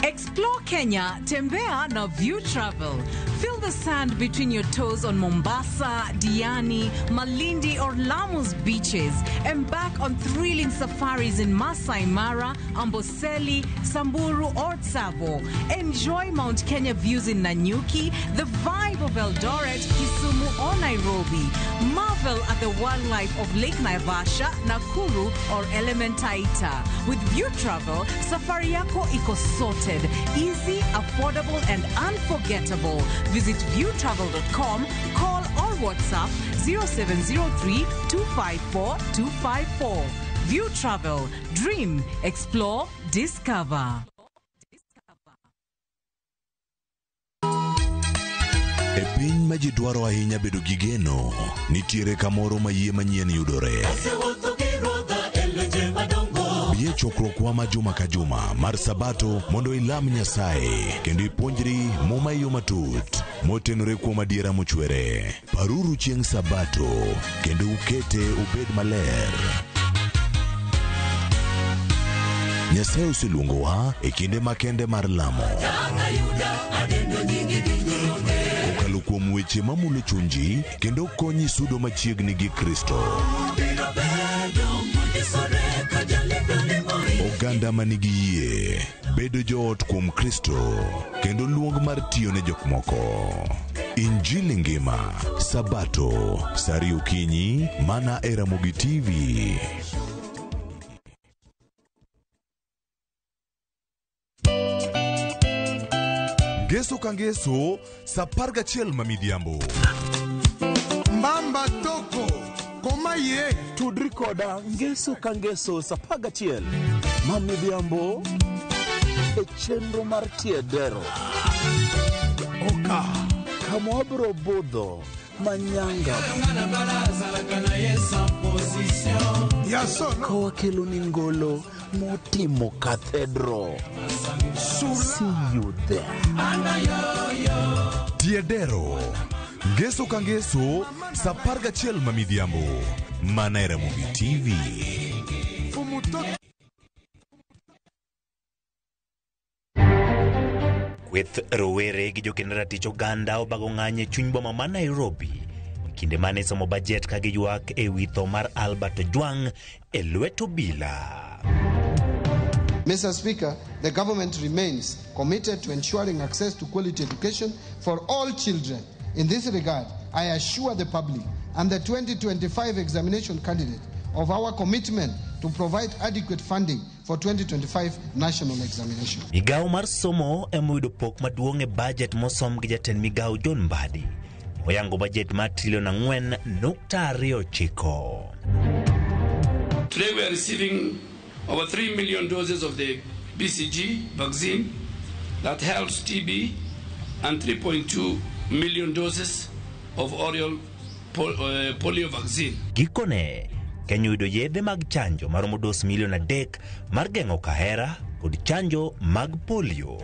Speaker 11: Explore Kenya, tembea na View Travel. Feel the sand between your toes on Mombasa, Diani, Malindi or Lamu's beaches. Embark on thrilling safaris in Masai Mara, Amboseli, Samburu or Tsavo. Enjoy Mount Kenya views in Nanyuki, the vibe of Eldoret, Kisumu or Nairobi. Marvel at the wildlife of Lake Naivasha, Nakuru or Elementaita. With View Travel, safari yako iko sorted. Easy, affordable and unforgettable. Visit viewtravel.com, call or WhatsApp 0703 254 254. View Travel. Dream, explore, discover.
Speaker 5: E piny ma ji dwaro ahinya bedo gi geno, nitiere kamoro ma yie manyien yudore. Bi e chokruokwa ma juma ka juma mar Sabato mondo ilam Nyasaye kendo ipuonjri Muma e yo matut motenore kuom adiera mochwere. Paruru chieng' Sabato kendo ukete obed maler. Nyasaye oseluongowa e kinde makende mar lamo. Kokalo kuom weche mamulo chunji kendo konyi sudo machiegni gi Kristo. Oganda manigi yie, bedo joot kuom Kristo kendo luong mar tiyo ne jok moko. Injili ngima, Sabato, saa ariyo okinyi, mana e Ramogi TV. Ngeso ka ngeso, saa 11 ma midhiambo.
Speaker 10: Mbamba toko, koma ye.
Speaker 9: Tudri koda ngeso ka ngeso saa 11 ma midhiambo e chenro mar Tiedero.
Speaker 10: Oka.
Speaker 9: Kama wabiro budho manyanga. Ka wakelo ni ngolo motimo cathedral. See you there.
Speaker 5: Tiedero. Ngeso ka ngeso, saa 11 ma midhiambo. Mana e Ramogi TV.
Speaker 12: Kweth rowere gi jokend ratich oganda obago ng'anyo e chuny boma ma Nairobi kinde mane somo bajet ka giywak e wi tho mar Albert Ojwang e lwet obila.
Speaker 13: Mr. Speaker, the government remains committed to ensuring access to quality education for all children. In this regard, I assure the public and the 2025 examination candidate of our commitment to provide adequate funding for 2025 national examination.
Speaker 12: Migawo mar somo ema oyudo pok maduong' e bajet mosom gi jatend migawo John Mbadi. Oyango bajet mar trilion 4.29.
Speaker 14: Today we are receiving over 3 million doses of the BCG vaccine that helps TB and 3.2 million doses of oral polio vaccine.
Speaker 12: Gikone, Kenya oyudo yedhe mag chanjo maromo dos milion 3 mar geng'o kahera kod chanjo mag polio.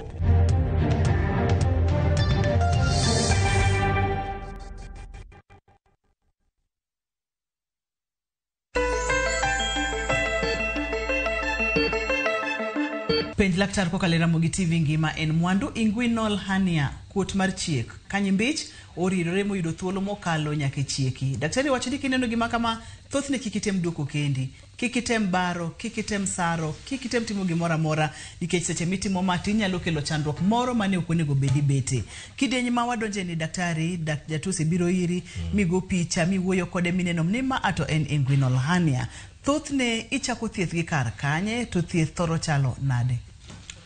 Speaker 1: Penj laktar kokalo e Ramogi TV ngima en mwandu inguinal hernia, kuot mar chiek. Ka nyimbich oridore moyudo thuolo mokalo nyaka e chieki. Daktari wacho ni kineno gima kama, thothne kik item duoko kendi. Kik item baro, kik item saro, kik item timo gimoro amora nikech seche mitimo ma to inyalo kelo chandruok moro mane ok onego bed ibete. Kidieny ma wadonje ni daktari, jatuo osebiro iri, migo picha, miwuoyo kode mineno ni ma to en inguinal hernia. Thothne ichako thieth gi kar kanye to thieth thoro chalo nade?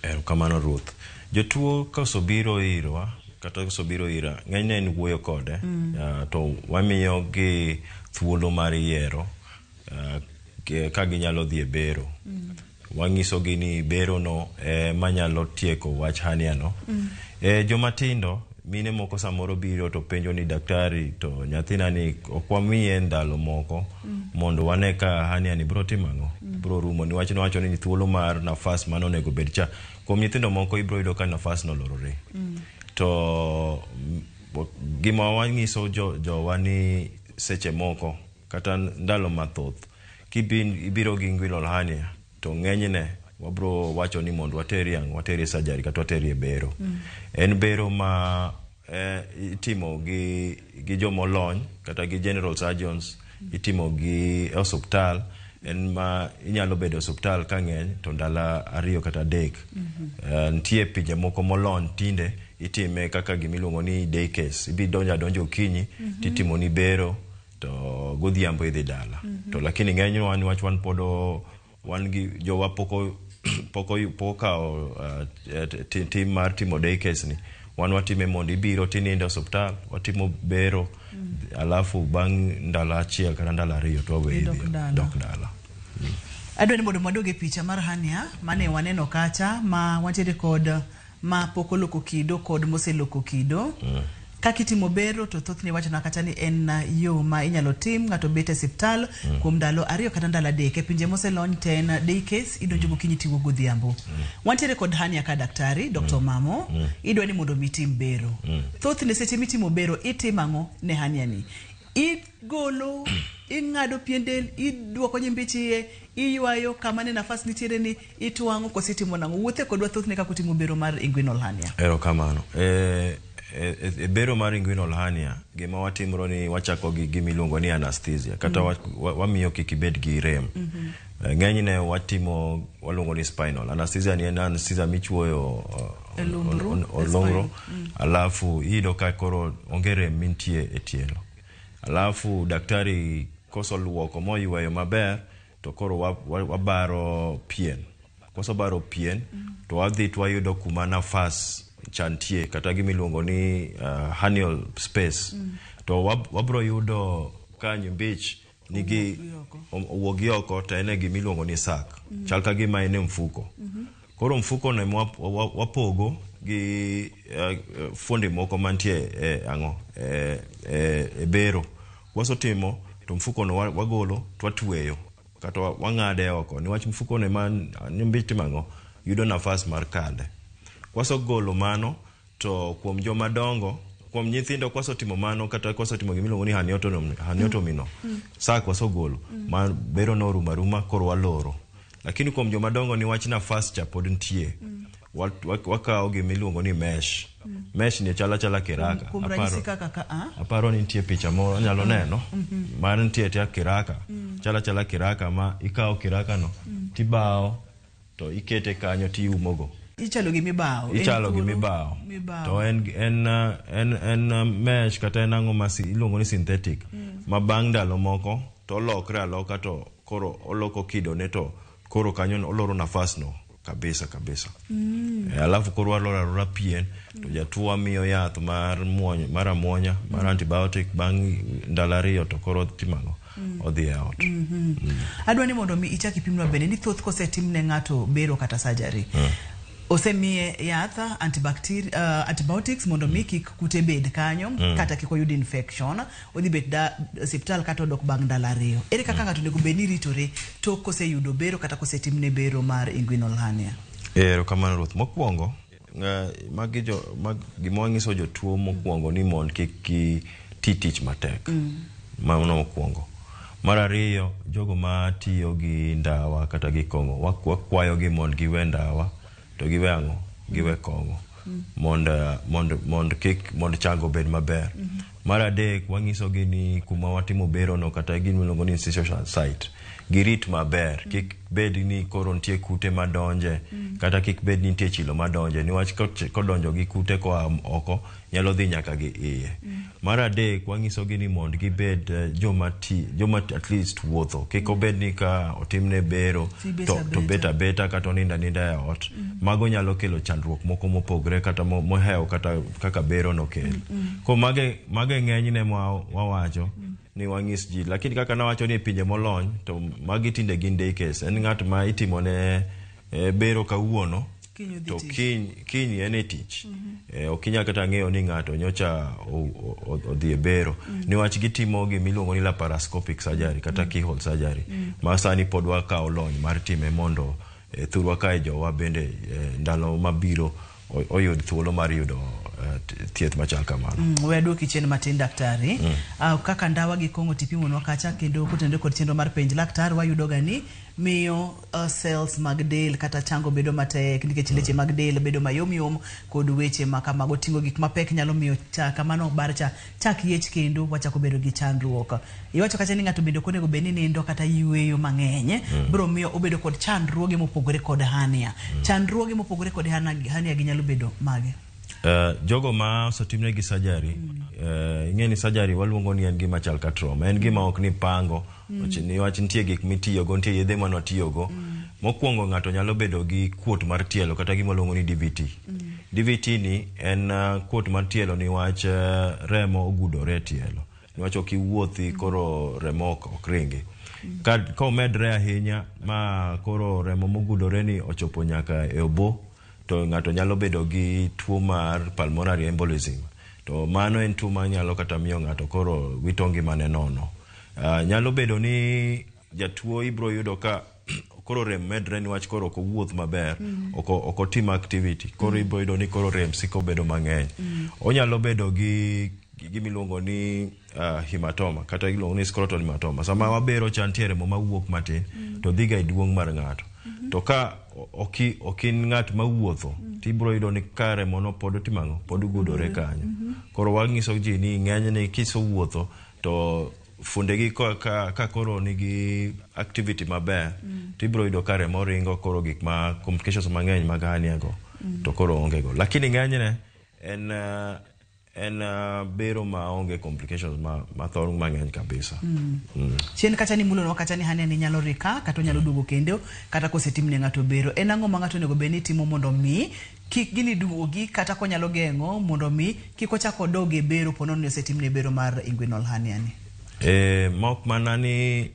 Speaker 2: Erokamano Ruth. Jotuo kosobiro irwa kata kosobiro ira, ng'enyne en wuoyo kode to wamiyo gi thuolo mar yiero ka ginyalo dhi e bero. Wang'iso gi ni bero no ema nyalo tieko wach hernia no. Joma tindo, mine moko samoro biro to penjo ni daktari to nyathina ni ok wamiye ndalo moko mondo wane ka hernia ni biro timo ang'o, biro rumo niwach nowacho ni thuolo mar nafas mane onego bed cha. Kuom nyithindo moko ibiro yudo ka nafas no olorore. To gima wanyiso jowa ni seche moko kata ndalo mathoth kibiro gi inguinal hernia to ng'enyne wabro wacho ni mondo wateri ang'o, wateri surgery kata wateri e bero. En bero ma itimo gi jomolony kata gi general surgeons, itimo gi e osuptal. En ma inyalo bedo e osuptal ka ng'eny to ndalo 2 kata 3. Nitie pinje moko molony tinde itime kaka gimiluongo ni day case. Ibi donjo adonja okinyi titimo ni bero to godhiambo idhi dala. To lakini ng'enywa niwach wan pod wan gi jowa pok okawo tim mar timo day case ni. Wan watime mondo ibiro tinindo e osuptal, watimo bero, alafu bang' ndalo 1 kata ndalo 2 to waweyi dok dala.
Speaker 1: Adwa ni mondo wadog e picha mar hernia mane waneno kacha ma wantiere kod ma pok oloko kido kod moseloko kido. Kaka itimo bero to thothne iwachona kata ni en yo ma inyalo tim ng'ato bet e osiptal kuom ndalo 2 kata ndalo 3. E pinje moselony to en day case, idonjo gokinyi tiwuok godhiambo. Wantiere kod hernia ka daktari, Dr. Mamo, idwa ni mondo mi itim bero. Thothne seche mitimo bero itimo ang'o ne hernia ni? Igolo, ing'ado pien del, iduoko nyimbich iye, iywayo kama ne nafas nitiere ni itwang'o koso itimo nang'o? Wuothe kodwa thothne kaka utimo bero mar inguinal hernia.
Speaker 2: Erokamano. E bero mar inguinal hernia, gima watimro ni wachako gi gima iluongo ni anesthesia kata wamiyo kik ibed gi rem. Ng'enyne watimo waluongo ni spinal anesthesia. Ni en anesthesia michuoyo olongro, alafu iyudo ka koro onge rem mintie e tielo. Alafu daktari kosoluoko moyweyo maber to koro wabaro pien. Kosebaro pien to wadhi to wayudo kuma nafas cha nitie kata gima iluongo ni hernial space. To wabro yudo ka nyimbich nigi owuok oko to en e gima iluongo ni sac. Chal ka gima en e mfuko. Koro mfuko no ema wapogo gi fuonde moko mantie e ang'o e bero. Kwasetimo to mfuko no wagolo to watweyo kata wang'ade oko niwach mfuko no ema nyimbich timo ang'o, yudo nafas mar kale. Kwasegolo mano to kuom joma dongo, kuom nyithindo kwasetimo mano kata kwasetimo gima iluongo ni herniotomy no, sac wasegolo, ma bero no orumo aruma koro waloro. Lakini kuom joma dongo niwach nafas cha pod nitie, wakawo gima iluongo ni mesh. Mesh ni chalo achala kiraka.
Speaker 1: Kuom ranyisi kaka ka,
Speaker 2: Aparo ni nitie picha moro anyalo neno mar nitie tia kiraka. Chalo achala kiraka ma ikawo kiraka no tibawo to ikete kanyo tiumogo.
Speaker 1: Ichalo gi mibawo.
Speaker 2: Ichalo gi mibawo. To en mesh kata en ang'o ma iluongo ni synthetic. Ma bang' ndalo moko to olokre aloka to koro oloko kidone to koro kanyo oloro nafas no kabisa kabisa. Alafu koro waloro alora pien to jatuo wamiyo yath mar mar amuonya mar antibiotic bang' ndalo 2 to koro timo ang'o, odhi e ot.
Speaker 1: Adwa ni mondo mi ichak ipimnwa bende ni thoth kosetim ne ng'ato bero kata surgery, osemiye yath antibiotics mondo mi kik kute bed kanyo kata kik oyud infection, odhi bet da osiptal kata odok bang' ndalo 2. Ere kaka ng'ato onego bed ni ritore tok koseyudo bero kata kosetimne bero mar inguinal hernia?
Speaker 2: Erokamano Ruth. Mokwongo, gima wanyiso jotuo mokwongo ni mondo kik giti tich matek. Mano mokwongo. Mar ariyo, jogo matiyo gi ndawa kata gi kong'o, wakwayogi mondo giwe ndawa to giwe ang'o? Giwe kong'o. Mondo kik mondo chango obed maber. Mar adek, wanyisogi ni kuma watimo berono kata gima iluongo ni incision site, girit maber. Kik bed ni koro nitie kute madonje, kata kik bed ni nitie chilo madonje, niwach kodonjo gi kute koa oko nyalo dhi nyaka gi iye. Mar adek, wanyisogi ni mondo gibed joma ti, joma at least wuotho. Kik obed ni ka otimne bero
Speaker 1: Tibet
Speaker 2: to
Speaker 1: abeta.
Speaker 2: bet abeta kata onindo aninda e ot. Mago nyalo kelo chandruok moko mopogre kata mohewo kata kaka bero nokel. Ko mage ng'enyne ma wawacho ni wang'is ji, lakini kaka nawacho ni e pinje molony to magi tinde gin day case. En ng'at ma itimone bero kawuono
Speaker 1: Kiny odhi
Speaker 2: to
Speaker 1: tich.
Speaker 2: kiny en e tich. Ok inyal kata ng'eyo ni ng'ato nyocha odhi e bero, niwach gitimo gimiluongo ni laparoscopic surgery kata keyhole surgery, ma sani pod wakawo lony mar time mondo thurwa kae jowa bende ndalo mabiro oyud thuolo mar yudo thieth machal kamano.
Speaker 1: We aduoki chien matin, daktari. Kaka ndawa gi kong'o tipimonwa kacha, kendo kotenore kod chenro mar Penj Laktar, wayudo ga ni miyo cells mag del kata chango bedo matek nikech leche mag del bedo mayomyom kod weche ma kamago. Ting'o gik mapek nyalo miyo cha kamano bar cha chak yiech kendo wachako bedo gi chandruok. Iwacho kacha ni ng'ato bende ok onego bed ni nindo kata yueyo mang'eny, biro miyo obedo kod chandruoge mopogore kod hernia. Chandruoge mopogore kod hernia gi nyalo bedo mage?
Speaker 2: Jogo ma osetimnegi surgery, ing'e ni surgery waluongo ni en gima chal ka trauma, en gima ok ni pango, niwach nitie gik mitiyogo, nitie yedhe manwatiyogo. Mokwongo, ng'ato nyalo bedo gi kuot mar tielo kata gima waluongo ni DVT. DVT ni en kuot mar tielo niwach remo ogudore e tielo, niwach ok iwuothi, koro remo ok ringi. Ka omedre ahinya ma koro remo mogudore ni ochopo nyaka e obo, to ng'ato nyalo bedo gi tuo mar pulmonary embolism, to mano en tuo manyalo kata miyo ng'ato koro wito ngimane nono. Nyalo bedo ni jatuo ibro yudo ka koro rem medre niwach koro ok owuoth maber, ok otim activity, koro ibro yudo ni koro rem siko bedo mang'eny. Onyalo bedo gi gimiluongo ni hematoma kata iluongo ni scrotal hematoma. Sama wabero cha, nitie remo mawuok matin to dhiga e duong' mar ng'ato, to ka ok in ng'at mawuotho, tibro yudo ni ka remono pod otimo ang'o, pod gudore kanyo. Koro wang'iso ji ni ng'enyne kisewuotho to fuondegi ka koro nigi activity maber, tibro yudo ka remo ringo, koro gik ma complications mang'eny mag hernia go to koro onge go. Lakini ng'enyne en bero ma onge complications ma thoro mang'eny kabisa.
Speaker 1: Chien kacha ni mulonwa kacha ni hernia ni nyalo rika kata onyalo duogo kendo kata kosetim ne ng'ato bero. En ang'o ma ng'ato onego bed ni timo mondo mi kik gini duogi, kata konyalo geng'o mondo mi kik ochak odog e bero ponono ni osetimne bero mar inguinal hernia ni?
Speaker 2: Mok mana ni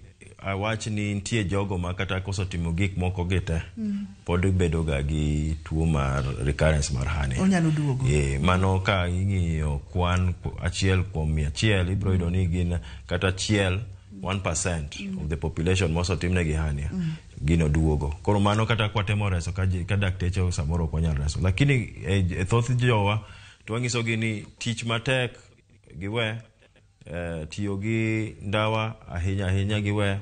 Speaker 2: awach ni nitie jogo ma kata kosetimo gik moko gi te, pod bedo ga gi tuo mar recurrence mar hernia.
Speaker 1: Onyalo duogo.
Speaker 2: Mano ka ing'iyo kwan 1 kuom 100, ibiro yudo ni gin kata achiel, 1% of the population mosetimnegi hernia, gino duogo. Koro mano kata kwatemo reso ka dakteche samoro ok wanyal reso, lakini e thoth jowa to wanyisogi ni tich matek giwe, tiyo gi ndawa ahinya ahinya giwe,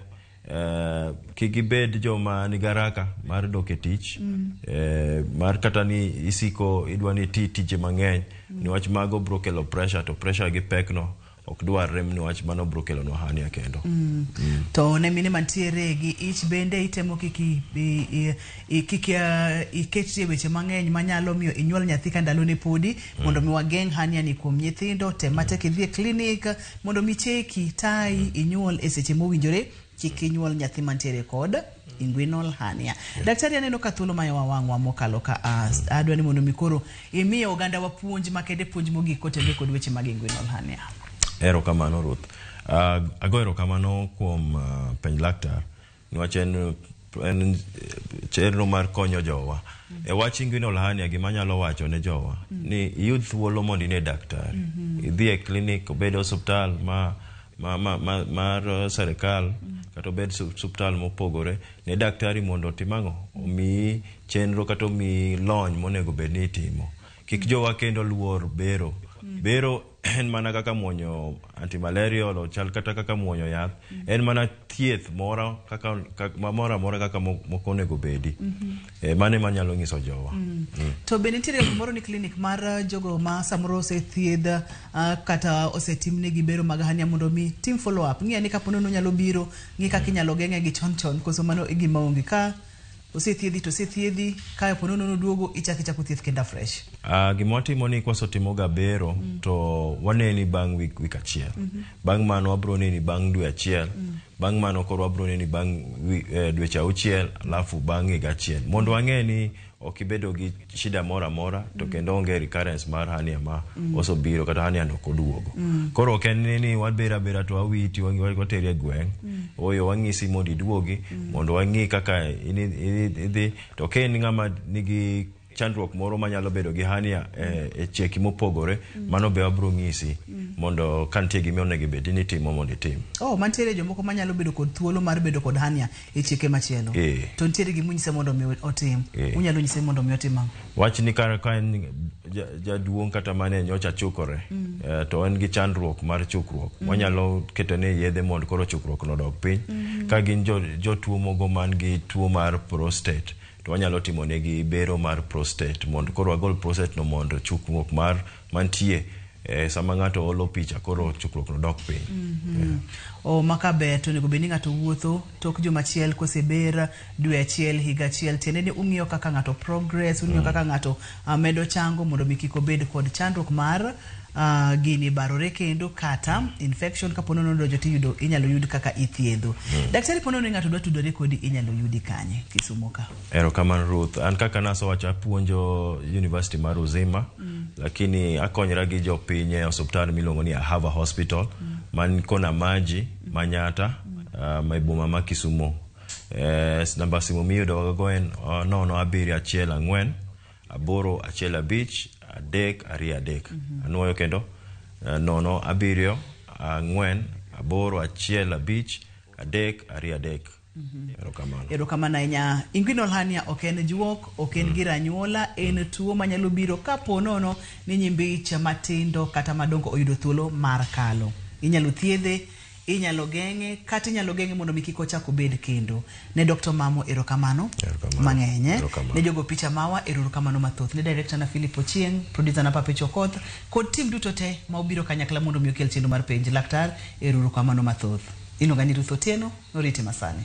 Speaker 2: kik gibed joma nigi haraka mar dok e tich, mar kata ni isiko idwa ni iti tije mang'eny, niwach mago biro kelo pressure, to pressure gi pek no ok dwarre, niwach mano biro kelonwa hernia kendo.
Speaker 1: To ne mine mantiere gi ich bende itemo kik kik iketri e weche mang'eny manyalo miyo inyuol nyathi ka ndalone podi, mondo mi wageng' hernia ni kuom nyithindo. Tem matek idhi e klinik mondo mi cheki tayi inyuol e seche mowinjore, kik inyuol nyathi mantiere kod inguinal hernia. Daktari, aneno ka thuolo mayowa wang'wa mokalo ka adwa ni mondo mi koro imiyo oganda wa puonj makende, puonj mogik kotenore kod weche mag inguinal hernia.
Speaker 2: Erokamano, Ruth. Ago erokamano kuom Penj Laktar, niwach en chenro mar konyo jowa. E wach inguinal hernia, gima anyalo wacho ne jowa ni iyud thuolo mondo ine daktari. Idhi e klinik, obed osuptal ma mar serikal kata obed osuptal mopogore, ne daktari mondo otim ang'o? Omiyi chenro kata omiyi lony monego bed ni itimo. Kik jowa kendo luor bero. Bero. En mana kaka muonyo antimalarial ochal kata kaka muonyo yath. En mana thieth moro kaka moro amora kaka moko onego bedi. Mano ema anyalo nyiso jowa.
Speaker 1: To be nitiere gimoro ni klinik mar jogo ma samoro osethiedh kata osetimnegi bero mag hernia mondo mi tim follow up. Ng'i ane kapo ni onyalo biro, ng'i kaka inyalo geng'e gi chon chon koso mano e gima onge. Ka osethiedhi to osethiedhi, ka po nono oduogo ichako thieth kendo afresh.
Speaker 2: Gima watimo ni kwasetimo ga bero to waneni bang' wik achiel. Bang' mano wabro neni bang' dwe achiel. Bang' mano koro wabro neni bang' dweche 6 alafu bang' higa achiel. Mondo wang'e ni ok ibedo gi shida moro amora to kendo onge recurrence mar hernia ma osobiro kata hernia no ok oduogo. Koro ok en ni wabero abera to wawiti wateri e gweng'. Oyo wang'isi mondo iduogi mondo wang'i kaka idhi to ka in ng'ama nigi chandruok moro manyalo bedo gi hernia e cheki mopogore mano be wabro ng'isi mondo ka nitie gima onego bed ni itimo mondo itim.
Speaker 1: Oh, mantiere jomoko manyalo bedo kod thuolo mar bedo kod hernia e chike machielo. To nitiere gima unyise mondo mi otim. Unyalo nyise mondo mi otim ang'o?
Speaker 2: Wach ni ka en jaduong' kata mane nyocha chukore to en gi chandruok mar chukruok. Wanyalo ketone yedhe mondo koro chukruok no odog piny. Ka gin jotuo mogo man gi tuo mar prostate to wanyalo timo negi bero mar prostate mondo koro wagol prostate no mondo chukruok mar mantie sama ng'ato olo picha koro chukruok no dok piny.
Speaker 1: O maka ber to onego bed ni ng'ato wuotho tok juma achiel koseber dwe achiel higa achiel tiende ni ung'iyo kaka ng'ato progress ung'iyo kaka ng'ato medo chango mondo mi kik obed kod chandruok mar gini barore kendo kata infection kapo nono odonjo tiyudo inyalo yud kaka ithiedho. Daktari po nono ni ng'ato dwa tudore kodi inyalo yudi kanye Kisumu ka?
Speaker 2: Erokamano Ruth. An kaka nasewacho apuonjo University mar Uzima lakini akonyra gi jopiny e osiptal miluongo ni Ahava Hospital man kona maji Manyata e boma ma Kisumu. Namba simu miyudo go en 0714 815 323. Anuoyo kendo 0 7 4 8 1 5 3 2 3. Erokamano.
Speaker 1: Erokamano ahinya. Inguinal hernia ok en juok, ok en gir anyuola, en tuo manyalo biro kapo nono ni nyimbich matindo kata madongo oyudo thuolo mar kalo. Inyalo thiedhe, inyalo geng'e, kata inyalo geng'e mondo mi kik ochak obed kendo. Ne Dr. Mamo erokamano mang'eny. Ne jogo picha mawa erokamano mathoth. Ne director na Philip Ochieng, producer na Pape Chokoth, kod team duto te ma obiro kanyakla mondo mi okel chenro mar penj laktar erokamano mathoth. Iluonga ni Ruth Otieno, norite masani.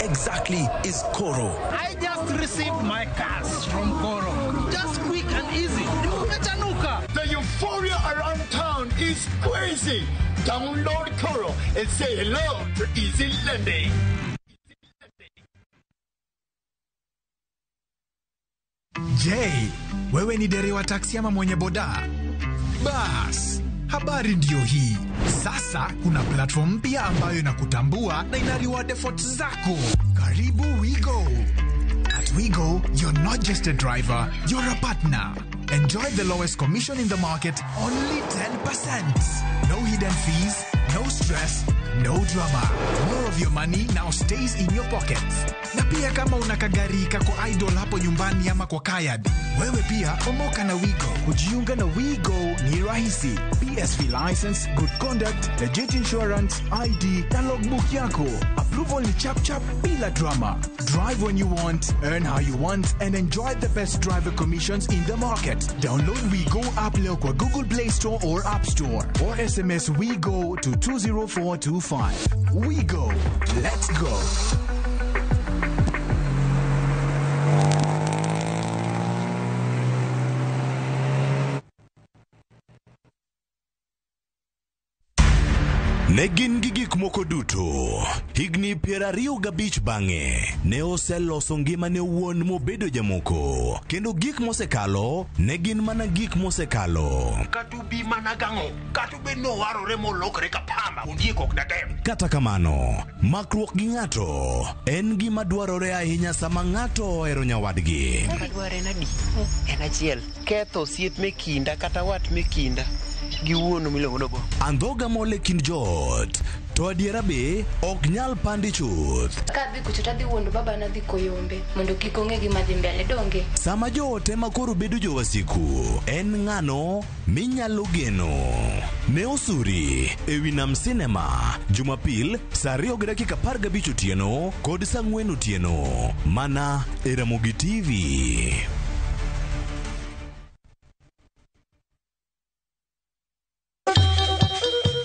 Speaker 15: Exactly is Koro?
Speaker 16: I just received my cash from Koro. Just quick and easy. Nimechanuka.
Speaker 10: The euphoria around town is crazy. Download Koro and say hello to easy lending.
Speaker 17: Je, wewe ni dereva taksi ama mwenye boda? Bas, habari ndiyo hii. Sasa kuna platform mpya ambayo inakutambua na ina reward efforts zako. Karibu WeGo. At WeGo, you're not just a driver, you're a partner. Enjoy the lowest commission in the market, only 10%. No hidden fees, no stress, no drama. More of your money now stays in your pockets. Na pia kama una kagari kako idle hapo nyumbani ama kwa kayad, wewe pia omoka na Wigo.
Speaker 18: Kujiunga na WeGo ni rahisi. PSV license, good conduct, legit insurance, ID na logbook yako. Approval ni chap chap bila drama. Drive when you want, earn how you want and enjoy the best driver commissions in the market. Download WeGo app leo kwa Google Play Store or App Store or SMS WeGo to 20425. WeGo. Let's go.
Speaker 5: Ne gin gi gik moko duto. Higni 25 bang'e, ne oseloso ngimane owuon mobedo jamoko. Kendo gik mosekalo ne gin mana gik mosekalo.
Speaker 19: Kata obi mana gang'o, kata obed ni owarore molokre ka pamba, ondiek ok datem.
Speaker 5: Kata kamano, makruok gi ng'ato en gima dwarore ahinya sama ng'ato ohero nyawadgi.
Speaker 20: Adwaro en adi? En achiel. Ketho osiep me kinda kata wat me kinda gi wuonu miluongo ni Obongo.
Speaker 5: Andhoga mol e kind joot, to adiera be ok nyal pandi chuth.
Speaker 21: Kadhi kucho tadhi wuondo baba nadhi koyombe mondo kik ong'e gima dhi mbele donge.
Speaker 5: Sama joot ema koro bedo jowasiku, en ng'ano minyalo geno? Ne osuri ewi Nam Cinema Jumapil saa 2:15 otieno kod saa 4 otieno mana e Ramogi TV.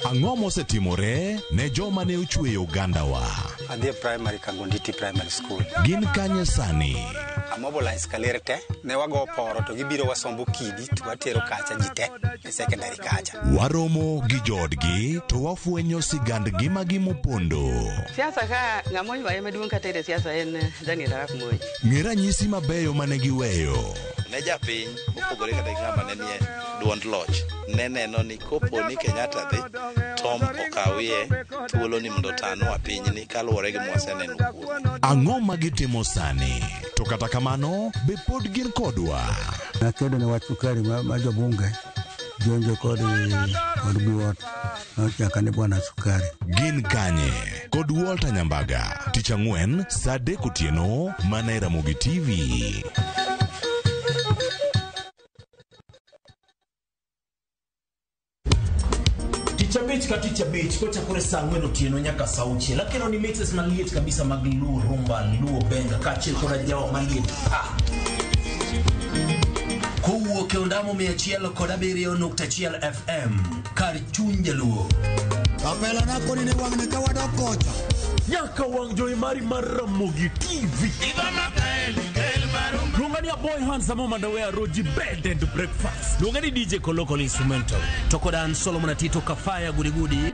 Speaker 5: Ang'o mosetimore ne joma ne ochweyo ogandawa?
Speaker 6: Adhi e primary Kangonditi Primary School.
Speaker 5: Gin kanye sani?
Speaker 6: Amobilize kaler te, ne wago poro to gibiro wasombo kidi to watero kacha ji te e secondary kacha.
Speaker 5: Waromo gi joodgi to wafwenyo sigand ngimagi mopondo.
Speaker 22: Siasa ka ng'ama oywaye maduong' kata e siasa en Daniel Arap Moi.
Speaker 5: Ng'e ranyisi mabeyo mane giweyo.
Speaker 7: Ne japiny mopogore kata gi ng'ama ne nie duond loch ne neno ni kopo ni Kenyatta dhi, Tom okawie thuolo ni mondo otanwa pinyni kaluwore gi mwaseneno kuome.
Speaker 5: Ang'o ma gitimo sani? To kata kamano, be pod gin kodwa?
Speaker 8: Nakedo ne wach sukari ma jobunge jonjo kod Biwott nochaka ni bwana sukari.
Speaker 5: Gin kanye? Kod Walter Nyambaga, tich ang'wen saa 3 otieno mana e Ramogi TV.
Speaker 9: Tich abich ka tich abich kochakore saa 4 otieno nyaka saa 6. Akelo ni mixes maliet kabisa mag Luo rumba, Luo benga kaachiel koda jawa maliet pa.
Speaker 15: Kowuok e ondamo 107.1 FM kar chuny Jaluo.
Speaker 23: Kapela nako ni wang'ni ka wadok kocha.
Speaker 9: Nyaka wang' jowi mari mar Ramogi TV. Luonga ni a boy handsome moment where roji bed and breakfast.
Speaker 24: Luonga ni DJ Koloko Instrumental. To koda an Solomon Atito Kafaya Gudigudi.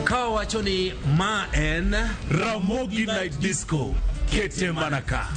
Speaker 24: Ka wacho ni ma en
Speaker 9: Ramogi Night Disco. Kete manaka.